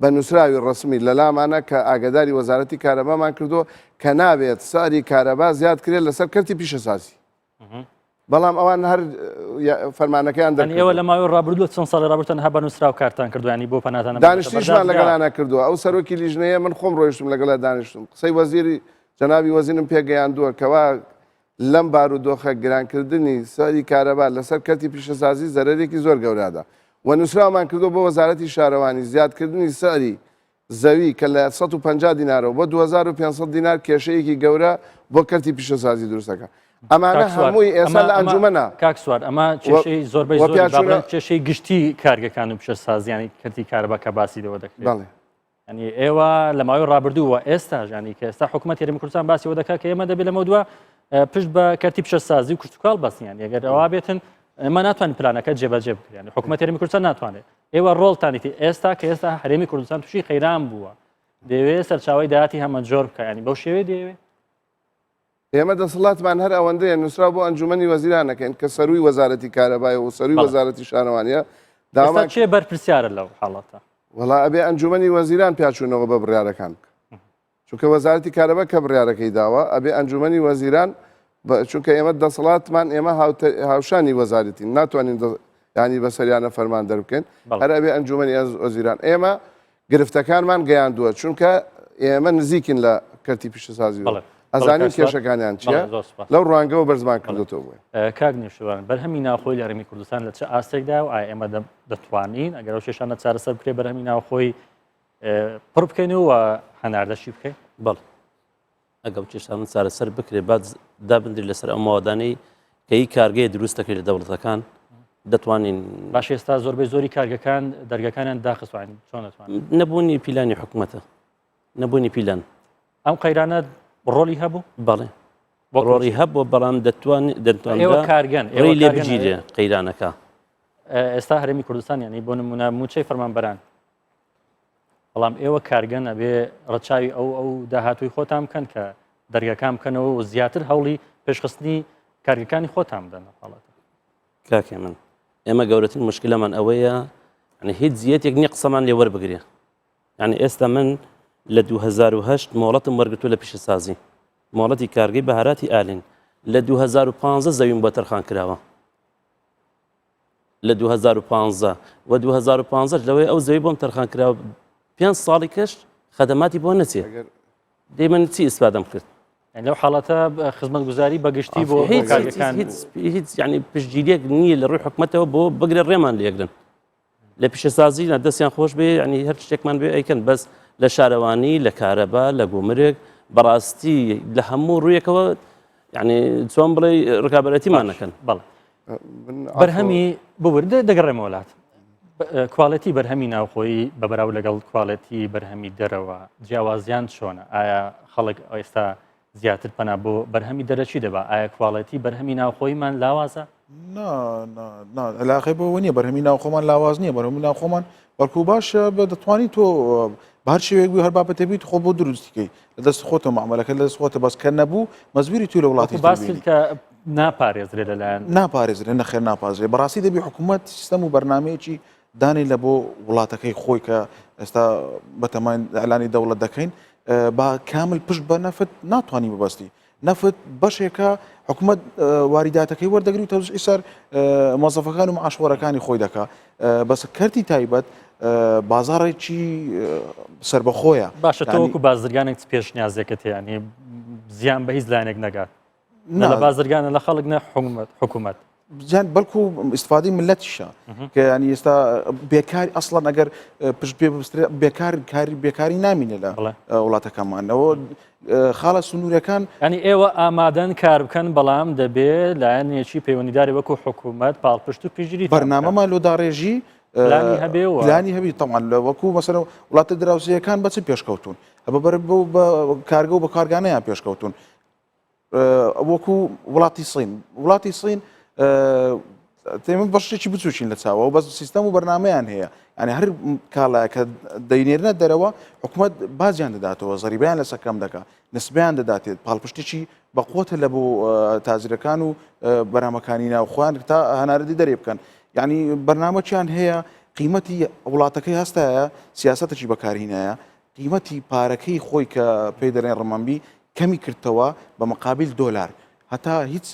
بە نووسراوی ڕسمی لەلامانە کە ئاگداری وەزارەتی کارەبامان کردو کە نابێت ساری کارەبا زیاد کرێت لەسەر کەرتی پیشەسازی بەڵام ئەوان هەر فەرمانەکەیان دەێوە لە ماوەی ڕابردوو چەند ساڵی ڕابردن هە بە نووسراو کارتان کردوانی بۆ پەناتان دانیشتیشمان لەگەڵانە کردووە ئەو سەرۆکی لیژنەیە من خۆم ڕۆیشتم لەگەڵە دانیشتم قسەی وەزیری جەنابی وەزیرم پێگەیاندووە کەوا لەم بارودۆخە گرانکردنی سعری کارەبا لەسەر کەرتی پیشەسازی زەرەرێکی زۆر گەورەدا و نووسراومان کردو بۆ وەزارەتی شارەوانی زیادکردنی سعری زەوی کە لە 150 دینارەوە بۆ 2500 دینار کێشەیەکی گەورە بۆ کەرتی پیشەسازی دروست دەکات. ئەمانە هەمووی ئێستا لە ئەنجومەنە. کاک سوار ئەمە کێشەی زۆربەی زۆر کێشەی گشتی کارگەکان و پیشەسازیانی کەرتی کارەبا کە باسی لەوە دەکرێت. بەڵێ. ینی ئێوە لە ماوەی ڕابردوو و ئێستا ژانی کە ئێستا حکوومەت هەرێمی کوردستان باسی ئەوە دەکات کە ئێمە دەبێت لەمە دووە پشت بە کەرتی پیشەسازی و کشتتوکاڵ بەسییان ئەگەر ئەوە بێتن ئێمە ناتوانین پلانەکە جێبەجێ بکرێن حکوومەت هەرێمی کوردستان ناتوانێت ئێوە ڕۆڵتانیتی ئێستا کە ئێستا هەرێمی کوردستان تووشی قەیران بووە دەیەوێت سەرچاوی داهاتی هەمە جۆر بکە ینی بەو شێوەیە دەیەوێت ئێمە دەسەڵاتمان هەر ئەوەندەیە نووسراو بۆ ئەنجومەنی وەزیران نەکەین کە سەروی وەزارەتی کارەبای و سەروی وەزارەتی شارەوانیە داوامان کێ بەرپرسیارە لەو حاڵەتە؟ وەڵا ئەبێ ئەنجومەنی وەزیران پیاچوونەوە بە بڕیارەکان بکە چونکە وەزارەتی کارەبا کە بڕیارەکەی داوە ئەبێ ئەنجومەنی وەزیران چونکە ئێمە دەسەڵاتمان ئێمە هاوشانی وەزارەتین ناتوانین ینی بەسەریانە فەرمان دەربکەین هەر ئەبێ ئەنجومەنی وەزیران ئێمە گرفتەکانمان گەیاندووە چونکە ئێمە نزیکین لە کەرتی پیشەسازی ئەزانین کێشەکانیان چییە لەو ڕوانگەوە بەرزمان کردوتەوە بووە کاک نێشوان بەرهەمی ناوخۆی لە هەرێمی کوردستان لە چ ئاستێکدا و ئایا ئێمە دەتوانین ئەگەر ئەو کێشانە چارەسەر بکرێ بەرهەمی ناوخۆی پڕ بکەین و هەناردەشی بکەیت؟ بەڵێ ئەگەڵ کێشانە چارەسەر بکرێت باج دابندرێت لەسەر ئەو ماوەدانەی کە ئی کارگەیە دروست دەکرێت لە دەوڵەتەکان دەتوانین باش ئێستا زۆربەی زۆری کارگەکان دەرگەکانیان داخستوان چۆن دەتوان نەبوونی پیلانی حکوومەتە نەبوونی پیلان ئەم قەیرانە ڕۆلی هەبوو بەڵێ بۆ ڕۆڵی هەبوو بەڵام دەتوان دەتوان ئێوە کارگەن ئێوە لێ بگیرێ قەیرانەکە ئێستا هەرێمی کوردستان یانی بۆ نمونە موچەی فەرمانبەران بەڵام ئێوە کارگەن ئەبێ ڕەچاوی ئەو ئەو داهاتووی خۆتان بکەن کە دەرگەکان بکەنەوە و زیاتر هەوڵی پێشخستنی کارگەکانی خۆتان بدەن حاڵەتە. کاکێ من ئێمە گەورەترین مشکلەمان ئەوەیە یعنی هیچ زیەتێک نییە قسەمان لێ وەربگرێ یعنی ئێستا من لە 2008 مۆڵەتم وەرگتو لە پیشەسازی مۆڵەتی کارگەی بەهاراتی ئالین لە 2015 زەویم بۆ تەرخان کراوە لە 2015 و 2015 لەوەی ئەو زەوی بۆم تەرخان کرا پێ ساڵی کەش خەدەماتی بۆ نەچێ دەی من چی ئیسفادەم کرد لەو حاڵەتە خزمەتگوزاری بەگشتی بۆ هیچ هیچ یعنی پشتگیریەک نییە لە ڕووی حکومەتەوە بۆ بگرە ڕێمان لێگرن لە پیشەسازی نا دەستیان خۆش بێ ینی هەر شتێکمان بێ ئەیکەن بەس لە شارەوانی لە کارەبا لە گومرگ بەڕاستی لە هەموو ڕوویەکەوە یعنی چۆن بڵێ ڕکابەتیمان نەکەن بەڵێ بەرهەمی ببور دەگەڕێمەوە لات کوالێتی بەرهەمی ناوخۆیی بە بەراو لەگەڵ کوالێتی بەرهەمی دەرەوە جیاوازیان چۆنە ئایا خەڵک ئێستا زیاتر پەنا بۆ بەرهەمی دەرەکی دەبا ئایا کوالێتی بەرهەمی ناوخۆیمان لاوازە؟ نا علاقەی بەوە نییە بەرهەمی ناوخۆمان لاواز نییە بەرهەمی ناوخۆمان بەڵکو باشە بە دەتوانی تۆ بە هەر شێوەیەک بوو هەر بابەتێ بیت خۆ بۆ دروستیکەی لە دەست خۆتە معاملەکە لە دەست خۆتە بەس کە نەبوو مەزبوری تو لە وڵاتی باس کرد کە ناپارێزرێ لەلایەن ناپارێزرێ نەخێر ناپارێزرێ بەڕاستی دەبی حکوومەت سیستەم و بەرنمەیەکی دانی لە بۆ وڵاتەکەی خۆی کە ئێستا بەتەماین ئەلانی دەوڵەت دەکەین با کامل پشت بە نەفت ناتوانانی ببەستی نەفت بەشێکە حکوومەت واریداتەکەی وەردەگری و تەوزیعی سەر مۆزەفەکان و معاشخۆرەکانی خۆی دەکا بەس کەرتی تایبەت بازاڕێکی سربەخۆیە باشە تۆ وەکو بازرگانێک چ پێشنیازێکت هەیە ینی زیان بە هیچ لایەنێک نەگات نە لە بازرگانە لە خەڵک نە حکومەت حکومەت زیان بەڵکو ئیسفادەی ملەتیشە کە ینی ئێستا بێکاری ئەسڵەن ئەگەر پشت پێ بسترێ بێکار کاری بێکاری نامینێ لە وڵاتەکەمانەوە خاڵە سنوورەکان ینی ئێوە ئامادەن کار بکەن بەڵام دەبێ لایەنێکی پەیوەندیداری وەکو حکوومەت پاڵپشت و پشتگیری بەرنامەمان لۆ داڕێژی پلانی هەبێ و پلانی هەبی تەمان لە وەکو مەسەلەن وڵاتە دراوسێیەکان بە چ پێشکەوتون بە بەر بە کارگە و بە کارگانەیان پێشکەوتون وەکو وڵاتی سین وڵاتی سین تێمە بەشێکی بچووکین لە چاوە بەس سیستەم و بەرنمەیان هەیە یعنی هەر کاڵایە کە دەینێرنە دەرەوە حکوومەت بازیان دەداتەوە زەریبیان لەسەر کەم دەکا نسبیان دەداتێت پاڵپشتێکی بەقوتە لە بۆ تاجرەکان و بەرامەکانی ناوخوان تا هەناردی دەرێ بکەن یعنی بەرنمەچیان هەیە قیمەتی وڵاتەکەی هەستایە سیاستێکی بەکارهینایە قیمەتی پارەکەی خۆی کە پێی دەڵێن ڕمەنبی کەمی کردتەوە بە مقابل دۆلار هەتا هیچ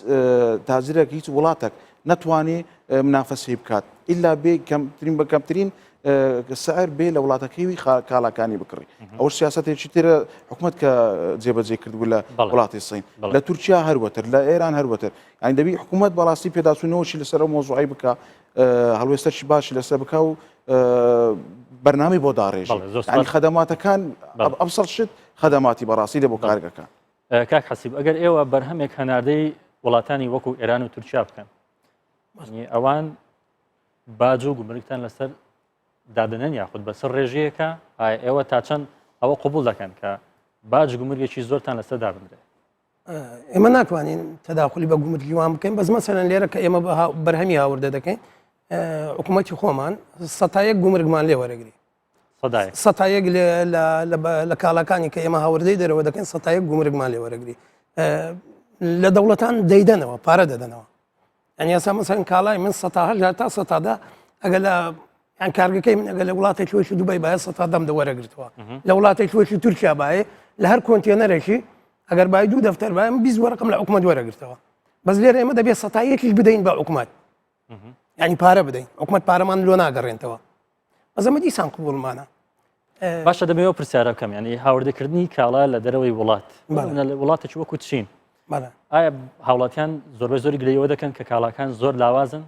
تاجرێک هیچ وڵاتێک نەتوانێ منافەسەی بکات ئللا بێ کەمترین بە کەمترین سعر بێ لە وڵاتەکەی کاڵاکانی بکڕی ئەو سیاستێکی ترە حکومت کە جێبەجێ کردبوو لە وڵاتی سین لە تورکیا هەروەتر لە ئێران هەروەتر یعنی دەبی حکوومەت بەڕاستی پێداچوونەوەشی لەسەر ئەو مۆزوعی بکە هەڵوێستەکی باشی لەسەر بکە و بەرنامەی بۆ داڕێژی ینی خەدەماتەکان ئەبسەڵ شت خەدەماتی بەڕاستی لە بۆ کارگەکان کاک حەسیب ئەگەر ئێوە بەرهەمێک هەناردەی وڵاتانی وەکو ئێران و تورکیا بکەن ئەوان باج و گومرگتان لەسەر دادەنێن یاخود بەسەر ڕێژەیەکە ئایا ئێوە تا چەند ئەوە قوبول دەکەن کە باج گومرگێکی زۆرتان لەسەر دابنرێت ئێمە ناتوانین تەداخلی بە گومرگی وان بکەین بەس مەسەلەن لێرە کە ئێمە بەرهەمی هاوردە دەکەین حکوومەتی خۆمان سەتایەک گومرگمان لێ وەرەگری سەتایەک لە کاڵاکانی کە ئێمە هاوردەی دەرەوە دەکەین سەتایەک گومرگمان لێ وەرەگری لە دەوڵەتان دەیدەنەوە پارە دەدەنەوە یعنی ئێستا مەسەن کاڵای من سەتا هەشت تا سەتا دە ئەگەر لە یان کارگەکەی من ئەگەر لە وڵاتێکی وەکی دوبەی باە سەتا دەم دەوەرەگرتووە لە وڵاتێکی وەکی تورکیا باێ لە هەر کۆنتێنەرێکی ئەگەر بای دوو دەفتەر باە من 20 وەرەقم لە حکومەت وەرەگرتەوە بەس لێرە ئێمە دەبێت سەتا یەکیش بدەین بە حکومەت یعنی پارە بدەین حکومەت پارەمان لۆ ناگەڕێنتەوە بەس ئەمە دیسان قبوڵمانە. باشە دەمەوێت پرسیارە بکەم ینی هاوردەکردنی کاڵا لە دەرەوەی وڵات لە وڵاتێکی وەکو چین ئایا هاوڵاتیان زۆربەی زۆری گلەیەوە دەکەن کە کاڵاکان زۆر لاوازن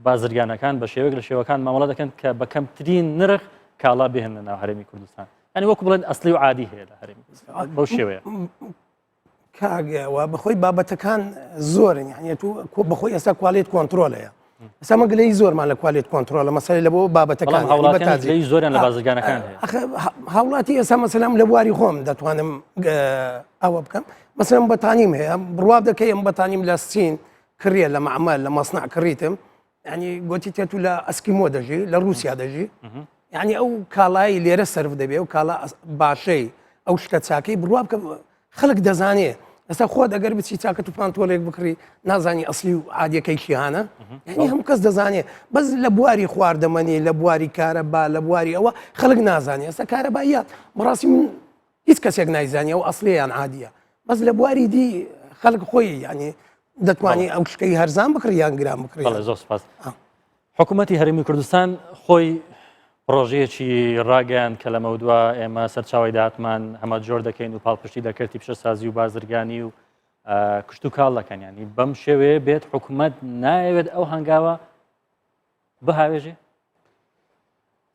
بازرگانەکان بە شێوەیەک لە شێوەکان مامەڵە دەکەن کە بە کەمترین نرخ کاڵا بهێنە ناو هەرێمی کوردستان. یعنی وەکو بڵێن ئەسلی و عادی هەیە لە هەرێمی بەو شێوەیە. کاک و بەخۆی بابەتەکان زۆرن یعنی تو بەخۆی ئێستا quality control هەیە ئێستا مە گلەی زۆرمان لە quality control ە مەسەلە لە بۆ بابەتەکان هاوڵاتیان زۆریان لە بازرگانەکان هاوڵاتی ئێستا مەسەلام لە بواری خۆم دەتوانم ئەوە بکەم مەسەلەن بەتانیم هەیە بڕوا دەکەی ئەم بەتانیم لە سین کڕیە لە معمل لە مەصنع کڕیتم یعنی گوتی تێت و لە ئەسکیمۆ دەژی لە رووسیا دەژی یعنی ئەو کاڵایی لێرە سرف دەبێ و کاڵا باشەی ئەو شتە چاکەی بڕوا بکە خەڵک دەزانێ ئێستا خۆت ئەگەر بچی چاکەت و پانتۆلێک بکڕی نازانی ئەسلی و عادیەکەی کیهانە یعنی هەموو کەس دەزانێ بەس لە بواری خواردەمەنی لە بواری کارەبا لە بواری ئەوە خەڵک نازانێ ئێستا کارەباییات بەڕاستی من هیچ کەسێک نایزانانی ئەو ئەسلیان عادیە بەس لە بواری دی خەڵک خۆی یعنی دەتوانانی ئەو شتەی هەرزان بکڕی یان گران بکڕی زۆر سپاس حکوومەتی هەرێمی کوردستان خۆی پرۆژەیەکی ڕاگەیان کە لەمەودوا ئێمە سەرچاوی داهاتمان هەمە جۆر دەکەین و پاڵپشتی لە کەرتی پیشەسازی و بازرگانی و کشتوکاڵ دەکەن ینی بەم شێوەیە بێت حکوومەت نایەوێت ئەو هەنگاوە بهاوێژێ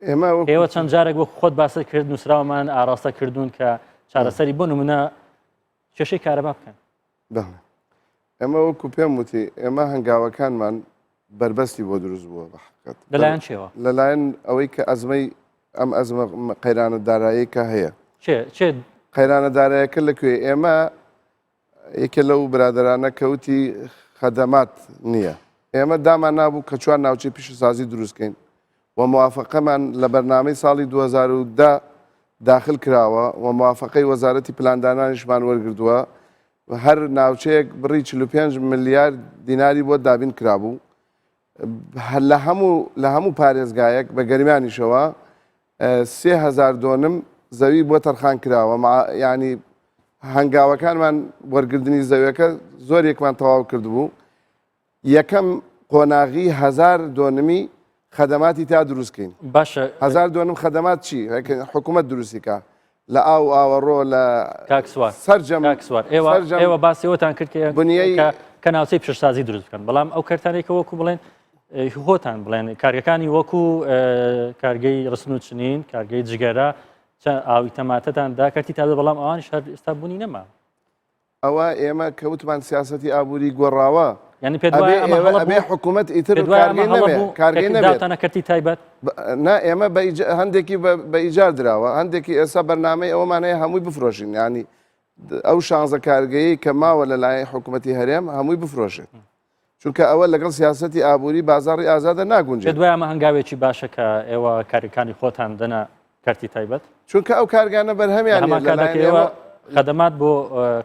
ئێمە ئێوە چەند جارێک وەک خۆت باست کرد نووسراومان ئاراستە کردوون کە چارەسەری بۆ نمونە کێشەی کارەبا بکەن بەڵێ ئێمە وەکو پێم وتی ئێمە هەنگاوەکانمان بەربەستی بۆ دروست بووە بە حقیقەت لەلایەن چێوە لەلایەن ئەوەی کە ئەزمەی ئەم ئەزمە قەیرانە دارایی کە هەیە چێ چێ قەیرانە دارایەکە لەکوێ ئێمە یەکێ لەو برادرانە کەوتی خەدەمات نییە ئێمە دامان نابوو کە چوار ناوچەی پیشەسازی دروستکەین و موافقەمان لە بەرنامەی ساڵی 2010 داخل کراوە و موافقەی وەزارەتی پلاندانانیشمان وەرگردووە هەر ناوچەیەک بڕی 45 ملیار دیناری بۆ دابین کرابوو لە هەموو لە هەموو پارێزگایەک بە گەرمیانیشەوە 3000 دۆنم زەوی بۆ تەرخان کراوە ینی هەنگاوەکانمان وەرگردنی زەویەکە زۆرێکمان تەواو کردبوو یەکەم قۆناغی هەزار دۆنمی خەدەماتی تا دروست کەین. باشە هەزار دۆنم خەدەمات چی؟ حکوومەت دروستی کا لە ئاو ئاوەڕۆ لە کاک سوار سەرجەم کاک سوار ئێوە سەرجەم ئێوە باسی ئەوەتان کرد کە بنیەی کە کە ناوچەی پیشەسازی دروست بکەن بەڵام ئەو کەرتانەی کە وەکو بڵێن ئێ، هۆتان بڵێن کارگەکانی وەکو ئێ، کارگەی ڕسن و چنین کارگەی جگەرە چە- ئاوی تەماتەتان دا کەرتی تازە بەڵام ئەوانیش هەر ئێستا بوونی نەما ئەوە ئێمە کە وتمان سیاسەتی ئابووری گۆڕاوە یعنی پێت وایە ئەمە هەڵە ئەبێ بوو؟ حکوومەت ئیتر پێت وایە ئەمە کارگەی هەڵە نەبێ بوو کارگەی کە نەبێت داوتانە کەرتی تایبەت نا ئێمە بە هەندێکی بە ئیجار دراوە هەندێکی ئێستا بەرنامەی ئەوەمان هەیە هەمووی بفرۆشین ینی ئەو شانزە کارگەیەی کە ماوە لەلایەن حکوومەتی هەرێم هەمووی بفرۆشێت چونکە ئەوە لەگەڵ سیاسەتی ئابووری بازاڕی ئازادە ناگونجێت. پێت وایە ئەمە هەنگاوێکی باشە کە ئێوە کارگەکانی خۆتان دەنە کەرتی تایبەت؟ چونکە ئەو کارگانە بەرهەمیان هەمان کاتدا کە ئێوە خەدەمات بۆ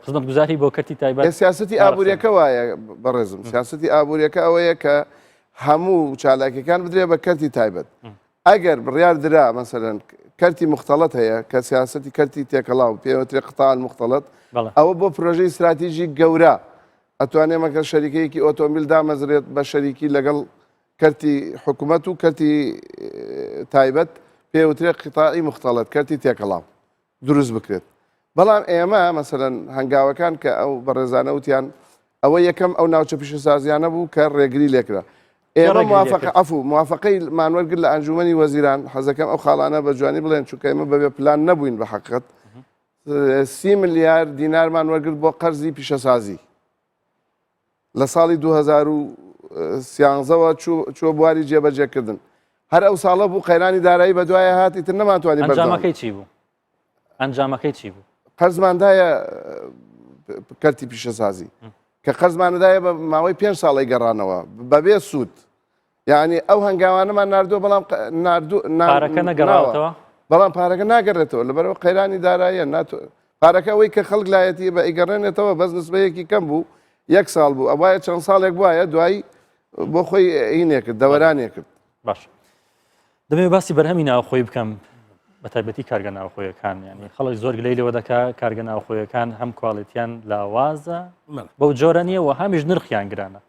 خزمەتگوزاری بۆ کەرتی تایبەت سیاسەتی ئابووریەکە وایە بەڕێزم سیاسەتی ئابووریەکە ئەوەیە کە هەموو چالاکیەکان بدرێ بە کەرتی تایبەت ئەگەر بڕیار درا مەسەلەن کەرتی مختلط هەیە کە سیاسەتی کەرتی تێکەڵاو پێوترێ قطاع المختلط ئەوە بۆ پرۆژەی استراتیژی گەورە ئەتوانێ مەگەر شەریکەیەکی ئۆتۆمبیل دامەزرێت بە شەریکی لەگەڵ کەرتی حکوومەت و کەرتی تایبەت پێوترێ قیتاعی مختلط کەرتی تێکەڵاو دروست بکرێت بەڵام ئێمە مەسەرەن هەنگاوەکان کە ئەو بەڕێزانە وتیان ئەوە یەکەم ئەو ناوچە پیشەسازیانە بوو کە ڕێگری لێکرا ئێمە موافقە عەفو موافقەی مان وەرگرت لە ئەنجومەنی وەزیران حەزەکەم ئەو خاڵانە بە جوانی بڵێن چونکە ئێمە بەبێ پلان نەبووین بە حەقیقەت سی ملیار دینارمان وەرگرت بۆ قەرزی پیشەسازی لە ساڵی 2013ەوە چوە بواری جێبەجێکردن هەر ئەو ساڵە بوو قەیرانی دارایی بەدوایە هات ئیتر نەمانتوانی ئەنجامەکەی چی بوو ئەنجامەکەی چی بوو قەرزماندایە کەرتی پیشەسازی کە قەرزماندایە بە ماوەی پێ ساڵی گەڕانەوە بەبێ سوود یعنی ئەو هەنگاوانەمان نردووە بەڵام نردوو پارەکە نەگەڕاوەتەوە بەڵام پارەکە ناگەڕێتەوە لەبەرەوە قەیرانی دارایە ناتۆ پارەکە ئەوەی کە خەڵک لایەتی بە ئیگەڕێنێتەوە بەس نسبەیەکی کەم بوو یەک ساڵ بوو ئەوایە چەند ساڵێک وایە دوایی بۆ خۆی ئینێ کرد دەوەرانێ کرد باش دەمەوێت باسی بەرهەمی ناوخۆی بکەم بە تایبەتی کارگە ناوخۆیەکان ینی خەڵک زۆر گلەی لەوە دەکا کارگە ناوخۆیەکان هەم quality یان لاوازە بەو جۆرە نییە و هەمیش نرخیان گرانە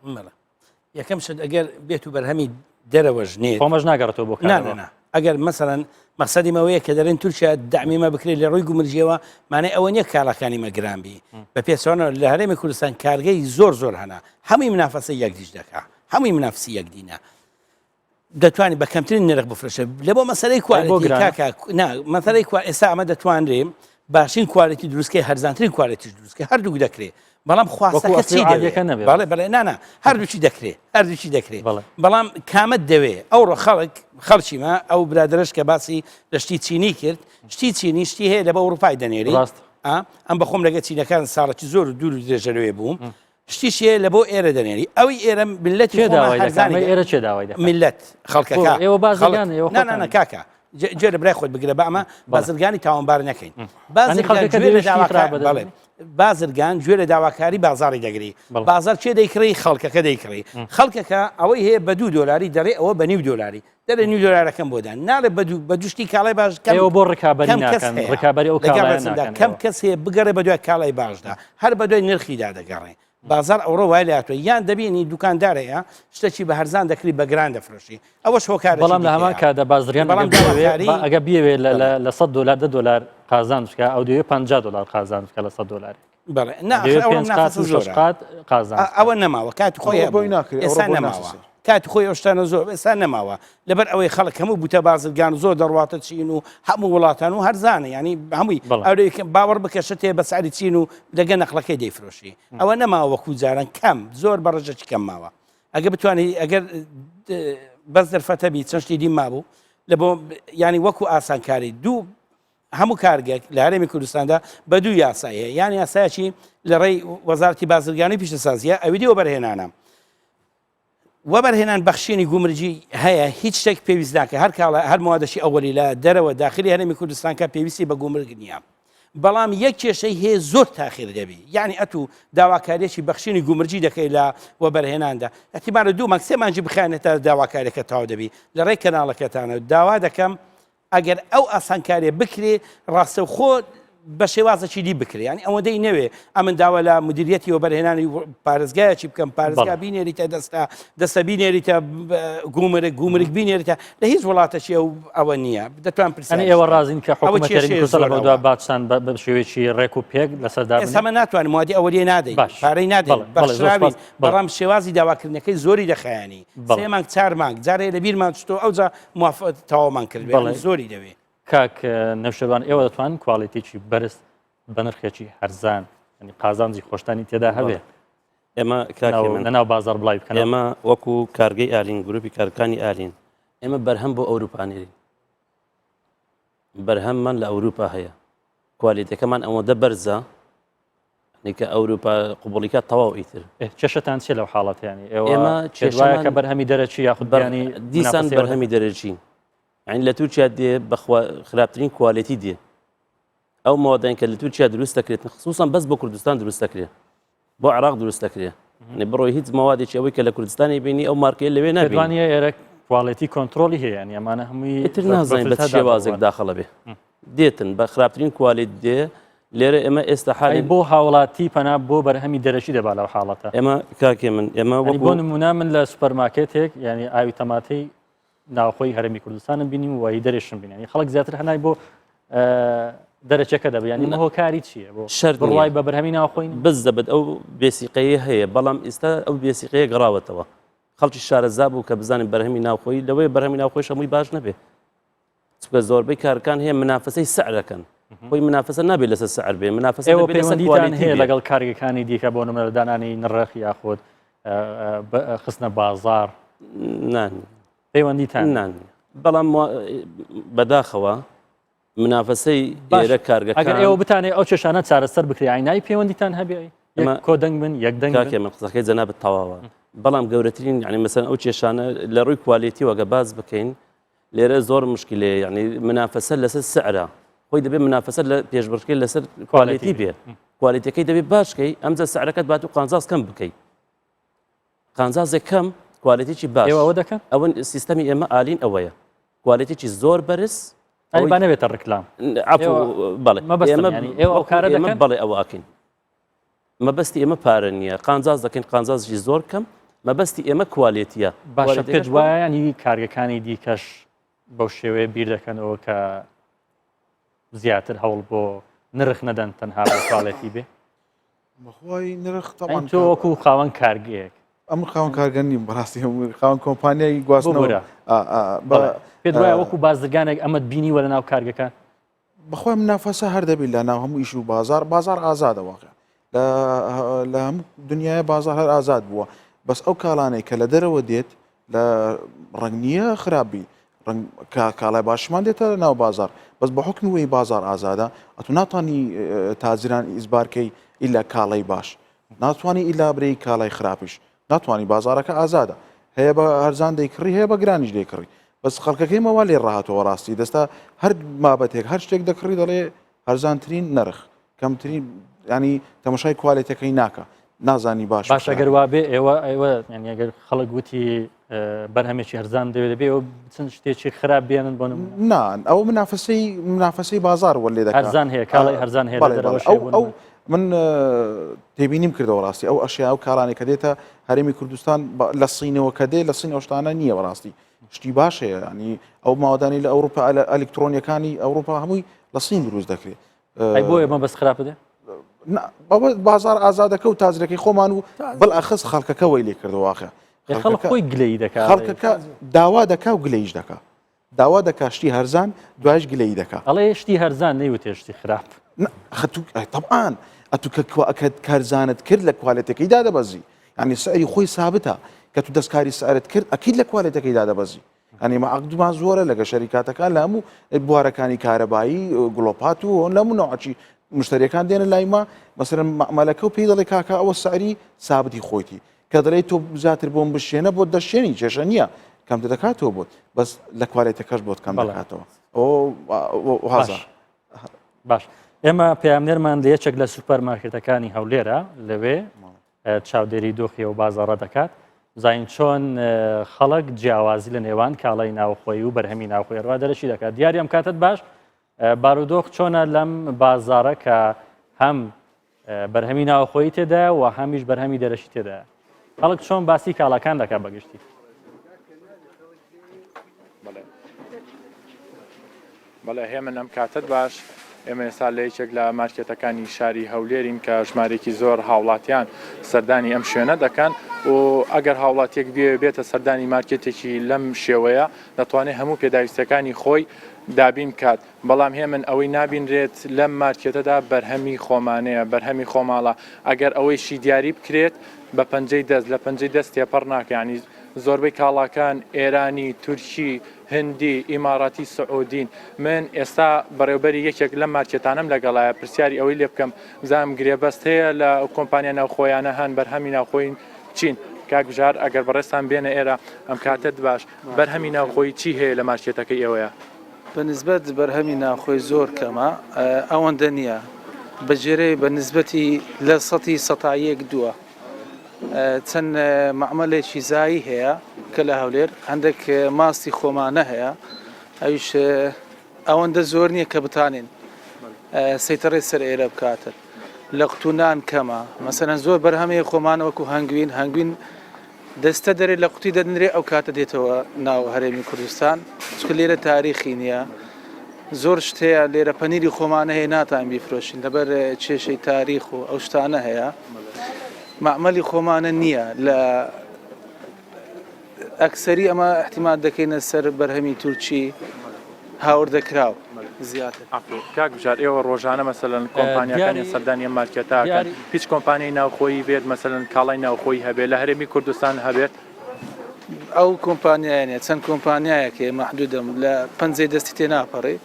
یەکەم شت ئەگەر بێت و بەرهەمی دەرەوەش نێت خۆمەش ناگەڕێتەوە بۆ نا ئەگەر مەسەرەن مەقسەدی مەوەیە کە دەرێن تورکیا دەعمیمە بکرێت لە ڕووی گومرگیەوە مانای ئەوە نییە کاڵاکانی مە گران بی بە پێچەوانەوە لە هەرێمی کوردستان کارگەی زۆر زۆر هەنا هەمووی منافەسە یەکدیش دەکا هەمووی منافسی یەکدینە. دەتوانانی بە کەمترین نرخ بفرۆشێ لە بۆ مەسەرەی quality کاکە نا مەسەرەی کوا ئێستا ئەمە دەتوانرێ باشترین quality دروستکەی هەرزانترین quality ش دروستکە هەردووک دەکرێ بەڵام خواستەکە چی دەوێ بەڵێ بەڵێ نانا هەردووکی دەکرێ هەردووکی دەکرێ بەڵام کامەت دەوێ ئەوڕۆ خەڵک خەڵکی ما ئەو برادرش کە باسی لە شتی چینی کرد شتی چینی شتی هەیە لە بە ئەوروپای دەنێری ڕاست ئەم بەخۆم لەگە چینەکان ساڵەکی زۆر و دوور و درێژە لەوێ بووم شتیش هەیە لە بۆ ئێرە دەنێری ئەوی ئێرە ملەتی کێ داوای دەکات؟ ئەمە ئێرە کێ داوای دەکات؟ ملت خەڵکەکە ئێوە بازرگان ئێوە نا نا نا کاکە گوێ لە برای خۆت بگرە بە ئەمە بازرگانی تاوانبار نەکەین بازرگان گوێ لە داواکار بەڵێ بازرگان گوێ لە داواکاری بازاڕی دەگری بازار کێ دەیکڕی خەڵکەکە دەیکڕی خەڵکەکە ئەوەی هەیە بە دوو دۆلاری دەڵێ ئەوە بە نیو دۆلاری دەرێ نیو دۆلارەکەم بۆ دان ناڵێ بە دوو بە دوو شتی کاڵای باش کەم ئێوە بۆ ڕکابەری کەم کەس ناکەن هەیە ڕکابەری ئەو لەگەڵ کاڵایە ڕێزمدا ناکەن کەم ئێوە کەس هەیە بگەڕێ بە دوای کاڵای باشدا هەر بە دوای نرخیدا دەگەڕێ بازار ئەوڕۆ وای لێهاتووە یان دەبینی دوکاندار هەیە شتێکی بە هەرزان دەکری بە گران دەفرۆشی ئەوەش هۆکارێکی بەڵام لە هەمان دیکەیە کاتدا بازرگان بەڵام ئەگەر بیەوێ داواکاری با ئەگەر بیەوێ لە بەڵێ لە لە 100 دۆلار 10 دۆلار قازانج بکا ئەو دەیەوێ 50 دۆلار قازانج بکا لە 100 دۆلارێک بەڵێ نا دەیەوێ ئەخر ئەوە پێنج قات منافەسە و شەش زۆرە قات قازانج بکا ئەوە نەماوە کاتی خۆی ئەوە بۆی هەبوو ناکرێ ئەوڕۆ ئێستا بۆی نەماوە ناسەسێ. کاتی خۆی ئەو شتانە زۆر ئێستا نەماوە لەبەر ئەوەی خەڵک هەموو بوتە بازرگان و زۆر دەڕواتە چین و هەموو وڵاتان و هەرزانە ینی هەمووی بەڵێ. ئەورەی کە باوەڕ بکە شتێ بە سعری چین و لەگە نەقلەکەی دەیفرۆشی ئەوە نەماوە وەکو جاران کەم زۆر بە ڕێژەکی کەم ماوە ئەگە بتوانانی ئەگەر بەس دەرفەتە بی چەند شتی دی مابوو لە بۆ ینی وەکو ئاسانکاری دوو هەموو کارگەک لە هەرێمی کوردستاندا بە دوو یاسای هەیە یان یاسایەکی لە ڕێی وەزارەتی بازرگانی پیشەسازیە ئەوی دی وەبەرهێنانە وەبەرهێنان بەخشینی گومرگی هەیە هیچ شتێک پێویست ناکە هەر کاڵا هەر موادەشی ئەوەلی لە دەرەوە داخلی هەرێمی کوردستان کە پێویستی بە گومرگ نییە بەڵام یەک کێشەی هەیە زۆر تاخیر دەبی یعنی ئەتوو داواکاریەکی بەخشینی گومرگی دەکەی لە وەبەرهێناندا ئەتیمانە دوو مانگ سێ مانگی بخایەنێت تا داواکاریەکە تەواو دەبی لە ڕێی کەناڵەکەتانەوە داوا دەکەم ئەگەر ئەو ئاسانکاریە بکرێ ڕاستەوخۆ بە شێوازەکی دی بکرێ یانی ئەوەندەی نەوێ ئەمن داوا لە مدیریەتی وەبەرهێنانی پارێزگایەکی بکەم پارێزگا بینێریتە دەستە دەستە بینێریتە گومرگ گومرگ بینێریتە لە هیچ وڵاتەکی ئەو ئەوە نییە دەتوان پرسیار ئێوە ڕازین کە حکوومەت هەرێمی کوردستان لە بەغدا باجتان بە شێوەیەکی ڕێک و پێک لەسەر دابنێ؟ ئێستا من ناتوانم موادی ئەوەلیە نادەین پارەی نادەین بەخشراوین بەڵام شێوازی داواکردنەکەی زۆری دەخایەنی سێ مانگ چار مانگ جارێ لە بیرمان چتۆ ئەوجا موافقەت تەواومان کرد بێ زۆری دەوێ. کاک نەوشێروان ئێوە دەتوانن quality ێکی بەرز بە نرخێکی هەرزان ینی قازانجی خۆشتانی تێدا هەبێ ئێمە کاکی من لەناو بازار بڵاوی بکەن ئێمە وەکو کارگەی ئالین گروپی کارکانی ئالین ئێمە بەرهەم بۆ ئەوروپا نێرین بەرهەممان لە ئەوروپا هەیە quality ەکەمان ئەوەندە بەرزە کە ئەوروپا قوبڵیکە تەواو ئیتر کێشەتان چیە لەو حاڵەتیانی ئێمە کێشەیە کە بەرهەمی دەرەکی یاخود بیانی دیسان بەرهەمی دەرەکی یعنی لە تورکیا دێ بەخوا خراپترین quality دێ ئەو مۆدەن کە لە تورکیا دروست دەکرێت خصوصا بەس بۆ کوردستان دروست دەکرێت بۆ عراق دروست دەکرێت بڕۆی هیچ مەوادێکی ئەوەی کە لە کوردستانی بینی ئەو مارکەیە لەوێ نابینیە ئێرە quality control ی هەیە ینی ئەمانە هەمووی تر نازانین بە شێوازێک داخڵە بێ دێتن بە خراپترین quality دێ لێرە ئێمە ئێستا حالی بۆ هاوڵاتی پەنا بۆ بەرهەمی دەرەکی دەبا لەو حاڵەتە ئێمە کاکێ من ئێمە بۆ نمونە من لە سوپەرماکێتێک ینی ئاوی تەماتەی ناوخۆی هەرێمی کوردستانم بینی و هی دەرێشم بینی خەڵک زیاتر هەنای بۆ دەرەچەکە دەبێ ینی هۆکاری چییە بۆ شەر بڕوای بە بەرهەمی ناوخۆی بز دەبێت ئەو بێسیقەیە هەیە بەڵام ئێستا ئەو بێسیقەیە گەڕاوەتەوە خەڵکی شارەزا بوو کە بزانین بەرهەمی ناوخۆی لەوەی بەرهەمی ناوخۆی هەمووی باش نەبێ چونکە زۆربەی کارکان هەیە منافەسەی سعرەکەن خۆی منافەسە نابێت لەسەر سعر بێ منافەسە ئێوە پەیوەندیتان هەیە لەگەڵ کارگەکانی دیکە بۆ نمونە دانانی نرخ یاخود خستنە بازار نان پەیوەندیتان نان بەڵام بەداخەوە منافەسەی ئێرە کارگەکان ئەگەر ئێوە بتانێ ئەو کێشانە چارەسەر بکرێ ئاینای پەیوەندیتان هەبێ ئێمە کۆدەنگ بن یەک دەنگ کاکێ من قسەکەی جەنابت تەواوە بەڵام گەورەترین یعنی مەسەن ئەو کێشانە لە ڕووی quality وەگە باز بکەین لێرە زۆر مشکلەیە یعنی منافەسە لەسەر سعرە خۆی دەبێت منافەسە لە پێشبڕکێ لەسەر quality بێ quality ەکەی دەبێت باشکەی ئەمجا سعرەکەت بات و قانزاز کەم بکەی قانزازێک کەم quality ێکی باش ئێوە ئەوە دەکەن ئەوە سیستەمی ئێمە ئالین ئەوەیە quality ێکی زۆر بەرز ئەوەی با نەبێتە ڕکلام عەفو بەڵێ مەبەستم یعنی ئێوە ئەو کارە دەکەن بەڵێ ئەوە ئەکەین مەبەستی ئێمە پارە نییە قانجاز دەکەین قانجازی زۆر کەم مەبەستی ئێمە quality یە باشە پێت وایە ینی کارگەکانی دیکەش بەو شێوەیە بیر دەکەنەوە کە زیاتر هەوڵ بۆ نرخ نەدەن تەنها بۆ quality بێ بەخوای نرخ تەوان تۆ وەکو خاوەن کارگەیەک. ئەم خاوەن کارگە نیم بەڕاستی خاوەن کۆمپانیای گواستنەوە پێت وایە وەکو بازرگانێک ئەمەت بینیوە لە ناو کارگەکان؟ بەخۆی منافەسە هەر دەبی لە ناو هەموو ئیش و بازار بازار ئازادە واقع لە هەموو دنیای بازار هەر ئازاد بووە بەس ئەو کاڵانەی کە لە دەرەوە دێت لە ڕنگ نییە خراپبی ڕنگ کاڵای باشمان دێتە ناو بازار بەس بە حکمی وی بازار ئازادە ئەتو ناتانی تاجران ئیزبارکەی ئیلا کاڵای باش ناتوانی ئیلا برێی کاڵای خراپیش ناتوانی بازارەکە ئازادە هەیە بە هەرزان دەیکڕی هەیە بە گرانیش دەیکڕی بەس خەڵکەکەی مەوا لێ ڕاهاتەوە ڕاستی دەستا هەر مابەتێک هەر شتێک دەکڕی دەڵێ هەرزانترین نرخ کەمترین ینی تەمەشای کوالێتەکەی ناکە نازانی باش باش ئەگەر وابێ ئێوە ئێوە یعنی ئەگەر خەڵک وتی بەرهەمێکی هەرزان دەوێت دەبێ ئەو بچن شتێکی خراپ بێنن بۆ نا ئەو منافەسەی منافەسەی بازار وە لێ دەکات هەرزان هەیە کاڵی هەرزان هەیە ئەو ئەو من تێبینیم کردەوە ڕاستی ئەو ئەشیا و کارانێک کە دێتە هەرێمی کوردستان لە سینەوە کە دێ لە سین ئەو شتانە نییە بەڕاستی شتی باش هەیە ینی ئەو ماوەدانی لە ئەوروپا ئەلکترۆنیەکانی ئەوروپا هەمووی لە سین دروست دەکرێت ئەی بۆ ئێمە بەس خراپە دێ؟ بازار ئازادەکە و تاجرەکەی خۆمان و بەڵ ئەخس خەڵکەکە وەی لێ کردەوە واقع خەڵک خۆی گلەیی دەکات خەڵکەکە داوا دەکا و گلەیش دەکا داوا دەکا شتی هەرزان دوایش گلەیی دەکا ئەڵێ شتی هەرزان نەیوتێ شتی خراپ طبعاان ئەتو کە کەت کارزانت کرد لە کوالێتەکەی دادەبەزی یعنی سعری خۆی سابتە کە تو دەستکاری سعرت کرد ئەکید لە کوالێتەکەی دادەبەزی یانی ئێمە عەقدمان زۆرە لەگە شەریکاتەکان لە هەموو بوارەکانی کارەبایی گڵۆپات و لە هەموو نەوعی مشتریەکان دێنە لای ما مەسەرەن مەعمەلەکە و پێی دەڵێ کاکە ئەوە سعری سابتی خۆیتی کە دەڵێ تۆ زیاتر بۆم بشێنە بۆ دەشێنی کێشە نییە کەمتر دەکاتەوە بۆت بەس لە کوالێتەکەش بۆت کەم دەکاتەوە ئەو هازا باش ئێمە پەیامنێرمان لە یەکێک لە سوپەر مارکێتەکانی هەولێرە لەوێ چاودێری دۆخی ئەو بازاڕە دەکات، بزانین چۆن خەڵک جیاوازی لە نێوان کاڵای ناوخۆیی و بەرهەمی ناوخۆی هەروە دەرەکی دەکات. دیاری ئەم کاتت باش، بارودۆخ چۆنە لەم بازاڕە کە هەم بەرهەمی ناوخۆیی تێدایە و هەمیش بەرهەمی دەرەکی تێدایە؟ خەڵک چۆن باسی کاڵاکان دەکات بەگشتی؟ بەڵێ هێمن ئەم کاتەت باش، ئێمە ئێستا لە یەکێک لە مارکێتەکانی شاری هەولێرین کە ژمارێکی زۆر هاوڵاتیان سەردانی ئەم شوێنە دەکەن و ئەگەر هاوڵاتیەک بێ بێتە سەردانی مارکێتێکی لەم شێوەیە دەتوانێت هەموو پێداویستەکانی خۆی دابین بکات بەڵام هێمن ئەوەی نابینرێت لەم مارکێتەدا بەرهەمی خۆمانەیە بەرهەمی خۆماڵە ئەگەر ئەوەیشی دیاری بکرێت بە پەنجەی دەست لە پەنجەی دەست تێپەڕ ناکە ینی زۆربەی کاڵاکان ئێرانی تورکی هندی، ئیماراتی، سعودین. من ئێستا بەڕێوبەری یەکێک لەم مارکێتانەم لەگەڵایە، پرسیاری ئەوەی لێ بکەم بزانم گرێبەست هەیە لە ئەو کۆمپانیا ناوخۆیانە هەن، بەرهەمی ناوخۆیی چین؟ کاک بژار ئەگەر بەڕێزتان بێنە ئێرە، ئەم کاتەت باش، بەرهەمی ناوخۆیی چی هەیە لە مارکێتەکەی ئێوەیا؟ بە نسبەت بەرهەمی ناوخۆی زۆر کەمە، ئەوەندە نییە، بە جێرەی بە نسبەتی لە سەتی سەتا یەک دووە. چەند مەعمەلێکی زایی هەیە کە لە هەولێر هەندێک ماستی خۆمانە هەیە ئەویش ئەوەندە زۆر نییە کە بتانین سەیتەڕی سەر ئێرە بکاتن لە قوتونان کەمە مەسەلەن زۆر بەرهەمەیە خۆمانە وەکو هەنگوین هەنگوین دەستە دەرێ لە قوتی دەدنرێ ئەو کاتە دێتەوە ناو هەرێمی کوردستان چکە لێرە تاریخی نییە زۆر شت هەیە لێرە پەنیری خۆمانە هەیە ناتان بیفرۆشین لەبەر کێشەی تاریخ و ئەو شتانە هەیە مەعمەلی خۆمانە نییە لە ئەکسەری ئەمە احتیمال دەکەینە سەر بەرهەمی تورکی هاوردەکراو زیاتر. کاک بژار ئێوە ڕۆژانە مەسەلەن کۆمپانیاکانی سەردانی ئەم مارکێتە ئەکەن هیچ کۆمپانیای ناوخۆیی بێت مەسەلەن کاڵای ناوخۆیی هەبێت لە هەرێمی کوردستان هەبێت؟ ئەو کۆمپانیایە نیە چەند کۆمپانیایەک هەیە مەحدودم لە پەنجەی دەستی تێ ناپەڕی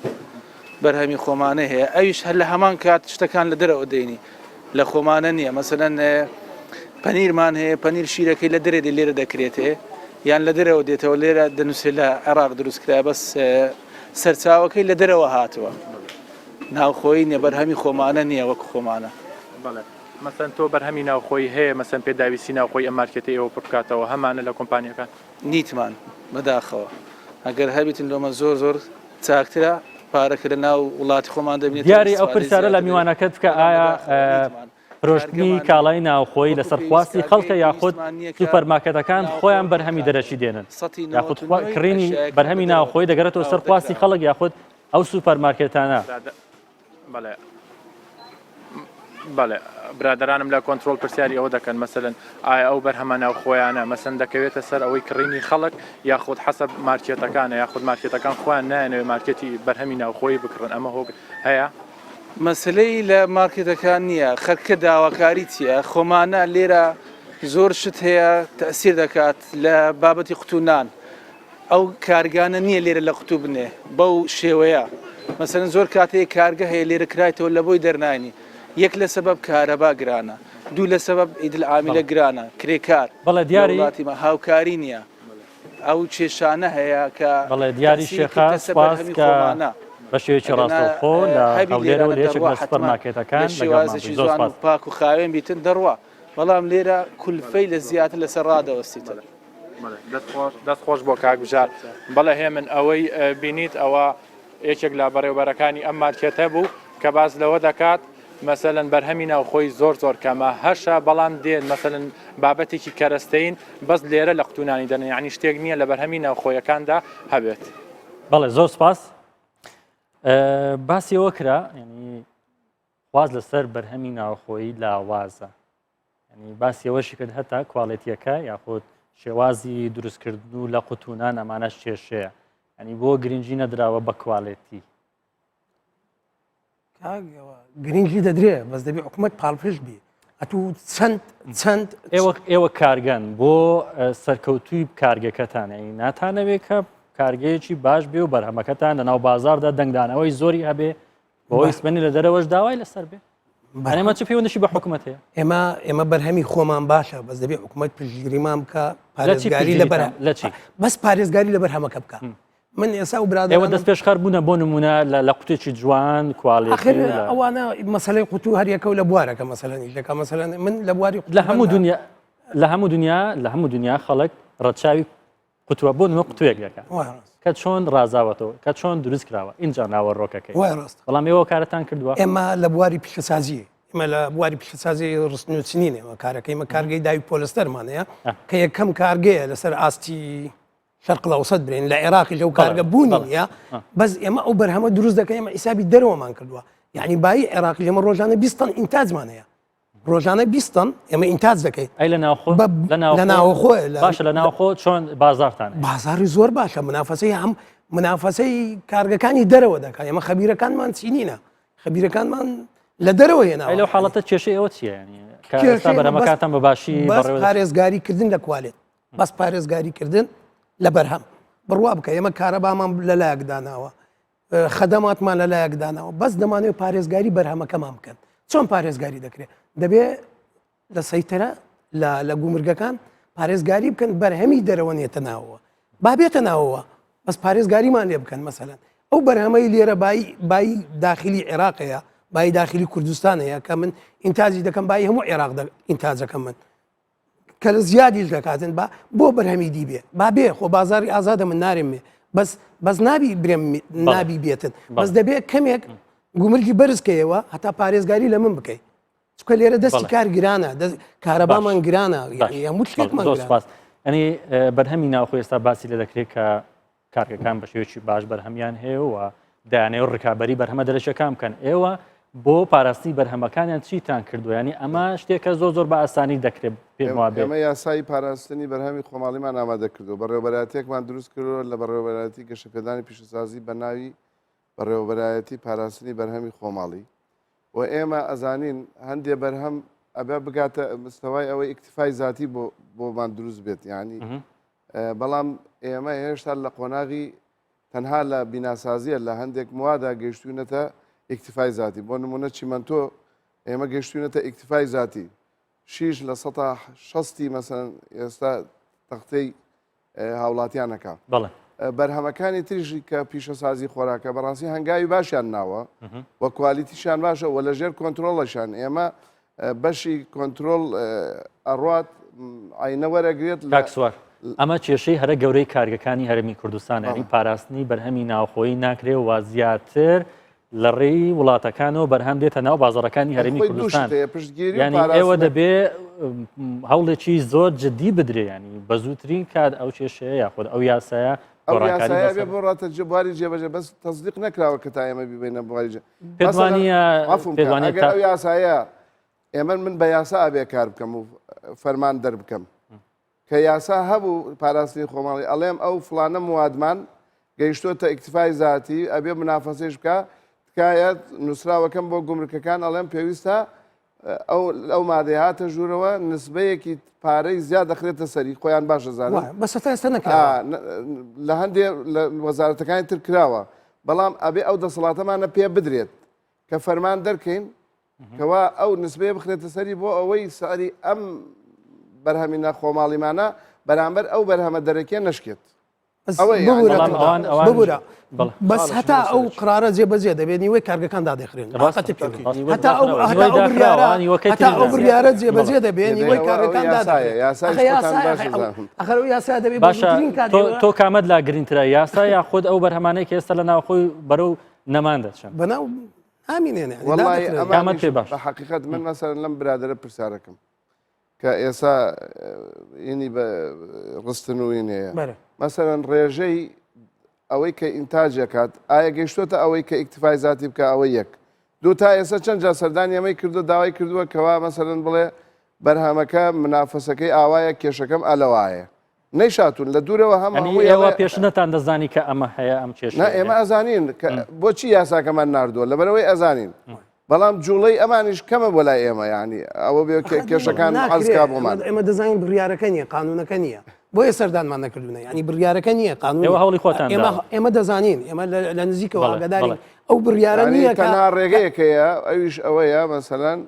بەرهەمی خۆمانە هەیە ئەویش هەر لە هەمان کات شتەکان لە دەرەوە دێنی لە خۆمانە نییە مەسەلەن پەنیرمان هەیە پەنیر شیرەکەی لە دەرێ دێ لێرە دەکرێتێ یان لە دەرەوە دێتەوە لێرە دەنووسێ لە عێراق دروست کرا بەس سەرچاوەکەی لە دەرەوە هاتووە ناوخۆی نیە بەرهەمی خۆمانە نییە وەک خۆمانە. بەڵێ مەسەن تۆ بەرهەمی ناوخۆیی هەیە مەسەن پێداویستی ناوخۆی ئەم مارکێتەی ئێوە پڕ بکاتەوە هەمانە لە کۆمپانیاکان؟ نیتمان بەداخەوە ئەگەر هەبیتن لۆمە زۆر زۆر چاکترە پارەکە لە ناو وڵاتی خۆمان دەبینێتەوە دیاری ئەو ئیستفادەی پرسیارە لە زیاتر دەبێت میوانەکەت بکە بەڵام ئایا بەداخەوە نیتمان فرۆشتنی کارگەمان کاڵای ناوخۆیی وەکو لەسەر پێویست خواستی کارگەی خەڵکە یاخود پێویستمان نییە کە سوپەرمارکێتەکان ناوخۆ خۆیان بەرهەمی بکات دەرەکی دێنن سەتی یاخود نەوەت و نۆی کڕینی ئەشیایەکان لە بەرهەمی دەرەوە ناوخۆیی دەگەڕێتەوە سەر هاوردە خواستی کراوە. خەڵک یاخود ئەو سوپەرمارکێتانە؟ بەڵێ. بەڵێ برادەرانم لە کۆنترۆڵ پرسیاری ئەوە دەکەن مەسەلەن ئایا ئەو بەرهەمە ناوخۆیانە مەسەن دەکەوێتە سەر ئەوەی کڕینی خەڵک یاخود حەسەب مارکێتەکانە یاخود مارکێتەکان خۆیان نایەنەوێ مارکێتی بەرهەمی ناوخۆیی بکڕن ئەمە هۆک هەیە؟ مەسەلەی لە مارکێتەکان نییە خەرکە داواکاری چییە خۆمانە لێرە زۆر شت هەیە تەسیر دەکات لە بابەتی قوتو نان ئەو کارگانە نییە لێرە لە قوتو بنێ بەو شێوەیە مەسەن زۆر کاتەیە کارگە هەیە لێرە کرایتەوە لە بۆی دەرنانی یەک لە سەبەب کارەبا گرانە دوو لە سەبەب ئیدل عامیلە گرانە کرێکار بەڵێ دیاری وڵاتیمە هاوکاری نییە ئەو کێشانە هەیە کە بەڵێ دیاری تەئسیری شێخە کردە سەر سوپاس بەرهەمی کە خۆمانە بە شێوەیەکی ئەگەنا ڕاستەوخۆ لە هەبی هەولێرەوە لێرانە لە یەکێک دەڕوا لە سوپەر حەتمەن لە مارکێتەکان لەگەڵمان شێوازێکی بووی زۆر جوان و سوپاس. پاک و خاوێن بیتن دەڕوا بەڵام لێرە کولفەی لە زیاتر لەسەر ڕادەوەستیتن. دەست خۆش بۆ کاک بژار. بەڵێ هێمن ئەوەی بینیت ئەوە یەکێک لە بەڕێوبەرەکانی ئەم مارکێتە بوو کە باس لەوە دەکات مەسەلەن بەرهەمی ناوخۆی زۆر زۆر کەمە هەشە بەڵام دێن مەسەلەن بابەتێکی کەرەستەین بەس لێرە لە قوتونانی دەنێن یعنی شتێک نییە لە بەرهەمی ناوخۆیەکاندا هەبێت. بەڵێ زۆر سپاس باسی ئەوە کرا ینی خواست لەسەر بەرهەمی ناوخۆیی لاوازە ینی باسی ئەوەشی کرد هەتا کوالێتیەکە یاخود شێوازی دروستکردن و لە قوتونان ئەمانەش کێشەیە ینی بۆ گرنگی نەدراوە بە کوالێتی گرنگی دەدرێ بەس دەبێ حکوومەت پاڵپشت بی ئەتوو چەند چەند ئێوە ئێوە کارگەن بۆ سەرکەوتوی کارگەکەتان ینی ناتانەوێت کە کارگەیەکی باش بێ و بەرهەمەکەتان لەناو بازاردا دەنگدانەوەی زۆری هەبێ بۆی سپەنی لە دەرەوەش داوای لەسەر بێ ئەمە چ پەیوەندیشی بە حکوومەت هەیە ئێمە ئێمە بەرهەمی خۆمان باشە بەس دەبێ حکوومەت پشتگیریمان بکە پارێزگاری لە بەر لە چی بەس پارێزگاری لە بەرهەمەکە بکە من ئێسا و برادەرانم ئێوە دەستپێشخەر بوونە بۆ نمونە لە قوتێکی جوان کوالێتی ئاخر ئەوانە مەسەلەی قوتو هەر یەکە و لە بوارەکە مەسەلەن ئیشەکە مەسەلەن من لە بواری قوتو لە هەموو دنیا لە هەموو دنیا لە هەموو دنیا خەڵک ڕەچاوی قوتووە بۆ نمە قوتوێک دەکات کە چۆن ڕازاوەتەوە کە چۆن دروست کراوە اینجا ناوەڕۆکەکەی وای ڕاست بەڵام ئێوە کارتان کردووە ئێمە لە بواری پیشەسازی ئمە لە بواری پیشەسازی ڕستن و چنین ئێمە کارەکەی مە کارگەی داوی پۆلستەرمان هەیە کە یەکەم کارگەیە لەسەر ئاستی شەرق الاوسط برێن لە عێراقی لەو کارگە بوونی نییە بەس ئێمە ئەو بەرهەمە دروست دەکەین ئێمە حیسابی دەرەوەمان کردووە یعنی بایی عێراقی ئێمە ڕۆژانە 20 تەن ئینتاجمان هەیە ڕۆژانە 20 تەن ئێمە ئینتاج دەکەین ئەی لە ناوخۆ لە ناوخۆ باشە لە ناوخۆ چۆن بازارتان بازاری زۆر باشە منافەسەی هەم منافەسەی کارگەکانی دەرەوە دەکات ئێمە خەبیرەکانمان چینینە خەبیرەکانمان لە دەرەوە هێناوە لەو حاڵەتە کێشەی ئەوە چییە ینی بەرهەمەکانتان بە باشی پارێزگاری کردن لە کوالێت بەس پارێزگاری کردن لە بەرهەم بڕوا بکە ئێمە کارەبامان لەلایەک داناوە خەدەماتمان لەلایەک داناوە بەس دەمانەوێت پارێزگاری بەرهەمەکەمان بکەن چۆن پارێزگاری دەکرێت دەبێ لە سەیتەرە لە گومرگەکان پارێزگاری بکەن بەرهەمی دەرەوە نێتە ناوەوە با بێتە ناوەوە بەس پارێزگاریمان لێ بکەن مەسەلەن ئەو بەرهەمەی لێرە بای بای داخلی عێراقەیە بای داخلی کوردستان هەیە کە من ئینتاجی دەکەم بای هەموو عێراق ئینتاجەکەم من کە لە زیادیش دەکاتن با بۆ بەرهەمی دی بێ با بێ خۆ بازاری ئازادە من نارێم بێ بەس بەس نابی برێم نابی بێتن بەس دەبێت کەمێک گومرگی بەرزکەیەوە هەتا پارێزگاری لە من بکەیت چکە لێرە دەستی کار گرانە کارەبامان گرانە هەموو شتێکمان سپاس ئەنی بەرهەمی ناوخۆ ئێستا باسی لە دەکرێت کە کارگەکان بە شێوەیەکی باش بەرهەمیان هەیە و دەیانەوێت ڕکابەری بەرهەمە دەرەکیەکان بکەن ئێوە بۆ پاراستنی بەرهەمەکانیان چیتان کردو ینی ئەمە شتێکە زۆر زۆر بە ئاسانی دەکرێت پێم وابێ ئێمە یاسایی پاراستنی بەرهەمی خۆماڵیمان ئامادە کردو بەڕێوەبەرایەتیەکمان دروست کردووە لە بەڕێوەبەرایەتی گەشەپێدانی پیشەسازی بە ناوی بەڕێوەبەرایەتی پاراستنی بەرهەمی خۆماڵی و ئێمە ئەزانین هەندێ بەرهەم ئەبێ بگاتە مستەوای ئەوەی ئیکتفای زاتی بۆ بۆمان دروست بێت یعنی بەڵام ئێمە هێشتا لە قۆناغی تەنها لە بیناسازیە لە هەندێک موادا گەیشتوینەتە ئیکتفای زاتی بۆ نمونە چیمەنتۆ ئێمە گەیشتوینەتە ئیکتفای زاتی شیش لە سەتا شەستی مەسەن ئێستا تەختەی هاوڵاتیانەکە بەرهەمەکانی تریشی کە پیشەسازی خۆراکە بەڕاستی هەنگاوی باشیان ناوە و کوالیتیشان باشە و لەژێر کۆنتترۆڵەشان ئێمە بەشی کۆنتترۆل ئەڕات عینە وەرەگرێت لە سوار ئەمە کێشەی هەرە گەورەی کارگەکانی هەرمی کوردستان ینی پاراستنی بەرهەمی ناوخۆیی ناکرێ و زیاتر لە ڕێی وڵاتەکانەوە بەرهەم دێتە ناو بازاڕەکانی هەرێمی کوردستان یعنی ئێوە دەبێ هەوڵێکی زۆر جدی بدرێ ینی بە زووترین کات ئەو کێشەیە یاخود ئەو یاسایە ئەو یاسایە بێ بۆ ڕاتە بواری جێبەجێ بەس تەزدیق نەکراوە کە تا ئێمە بیبینە بواری پێوانە ئەگەر ئەو یاسایە. ئێمە من بە یاسا ئەبێ کار بکەم و فەرمان دەربکەم کە یاسا هەبوو پاراستنی خۆماڵی ئەڵێم ئەو فڵانە موادمان گەیشتۆتە ئیکتفای زاتی ئەبێ منافەسەیش بکا تکایە نووسراوەکەم بۆ گومرکەکان ئەڵێم پێویستە ئەو ئەو مادەی هاتە ژوورەوە نسبەیەکی پارەی زیاد دەخرێتە سەری خۆیان باش دەزانن وایە بەس هەتا ئێستا نەکراوە لە هەندێ لە وەزارەتەکانی تر کراوە بەڵام ئەبێ ئەو دەسەڵاتەمانە پێ بدرێت کە فەرمان دەرکەین کەوا ئەو نسبەیە بخرێتە سەری بۆ ئەوەی سعری ئەم بەرهەمینە خۆماڵیمانە بەرامبەر ئەو بەرهەمە دەرەکیە نەشکێت. ببورە بەس هەتا ئەو قرارە جێبەجێ دەبێت نیوەی کارگەکان دادەخرێن هەتا ئەو بڕیارە جێبەجێ دەبێت نیوەی کارگەکان یاسا دەبێت باشە تۆ کامەت لا گرنگترە یاسا یاخود ئەو بەرهەمانەی کە ئێستا لە ناوخۆی بەرەو نەمان دەچن بەناو ئامینێنێ وەڵی ئەمە پێ باش بە حقیقت من مەسەرەن لەم برادرە پرسیارەکەم کە ئێسا ینی بە ڕستن و ینەیە مەسەرەن ڕێژەی ئەوەی کە ئینتاجەکات ئایا گەیشتۆتە ئەوەی کە ئیکتفای زاتی بکە ئەوە یەک دوو تا ئێستا چەند جا سەردانی ئەمەی کردو داوای کردووە کەوا مەسەرەن بڵێ بەرهەمەکە منافەسەکەی ئاوایە کێشەکەم ئەلەوایە نەیشاتون لە دوورەوە هەم هەمووی ئێوە پێش نەتان دەزانی کە ئەمە هەیە ئەم کێشە نا ئێمە ئەزانین بۆچی یاساکەمان ناردووە لەبەرەوەی ئەزانین بەڵام جوڵەی ئەمانیش کەمە بۆ لای ئێمە یعنی ئەوە بێ کێشەکان عەرزکا بۆمان ئێمە دەزانین بڕیارەکە نییە قانونەکە نییە بۆیە سەردانمان نەکردوونە ینی بڕیارەکە نییە قانون ئێوە هەوڵی خۆتان ئێمە ئێمە دەزانین ئێمە لە نزیکەوە ئاگادارین ئەو بڕیارە نییە تەنها ڕێگەیەکەیە ئەویش ئەوەیە مەسەلەن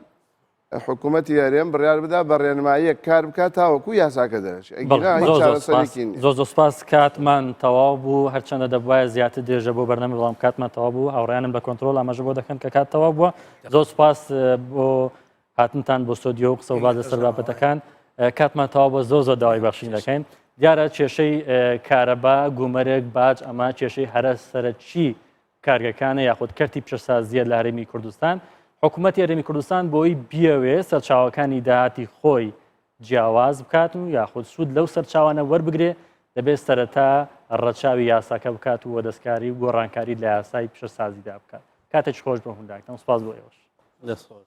حکوومەتی هەرێم بڕیار بدا بە ڕێنماییەک کار بکات تاوەکو یاساکە دەرەچێت ئەگینا هیچ چارەسەرێکی نییە. زۆر زۆر سپاس کاتمان تەواو بوو هەرچەندە دەبوایە زیاتر درێژە بۆ بەرنامە بەڵام کاتمان تەواو بوو هاوڕێیانم لە کۆنترۆڵ ئاماژە بۆ دەکەن کە کات تەواو بووە زۆر سپاس بۆ هاتنتان بۆ ستۆدیۆ و قسە و باس لەسەر بابەتەکان کاتمان تەواو بووە زۆر زۆر داوای بەخشین دەکەین دیارە کێشەی کارەبا گومەرگ باج ئەمە کێشەی هەرە سەرەکی کارگەکانە یاخود کەرتی پیشەسازییە لە هەرێمی کوردستان، حکوومەتی هەرێمی کوردستان بۆی بیەوێ سەرچاوەکانی داهاتی خۆی جیاواز بکات و یاخود سوود لەو سەرچاوانە وەربگرێ دەبێت سەرەتا ڕەچاوی یاساکە بکات و دەستکاری و گۆڕانکاری لە یاسای پیشەسازیدا بکات. کاتێکی خۆش بۆ هەموو لایەکتان سوپاس بۆ ئێوەش. دەست خۆش.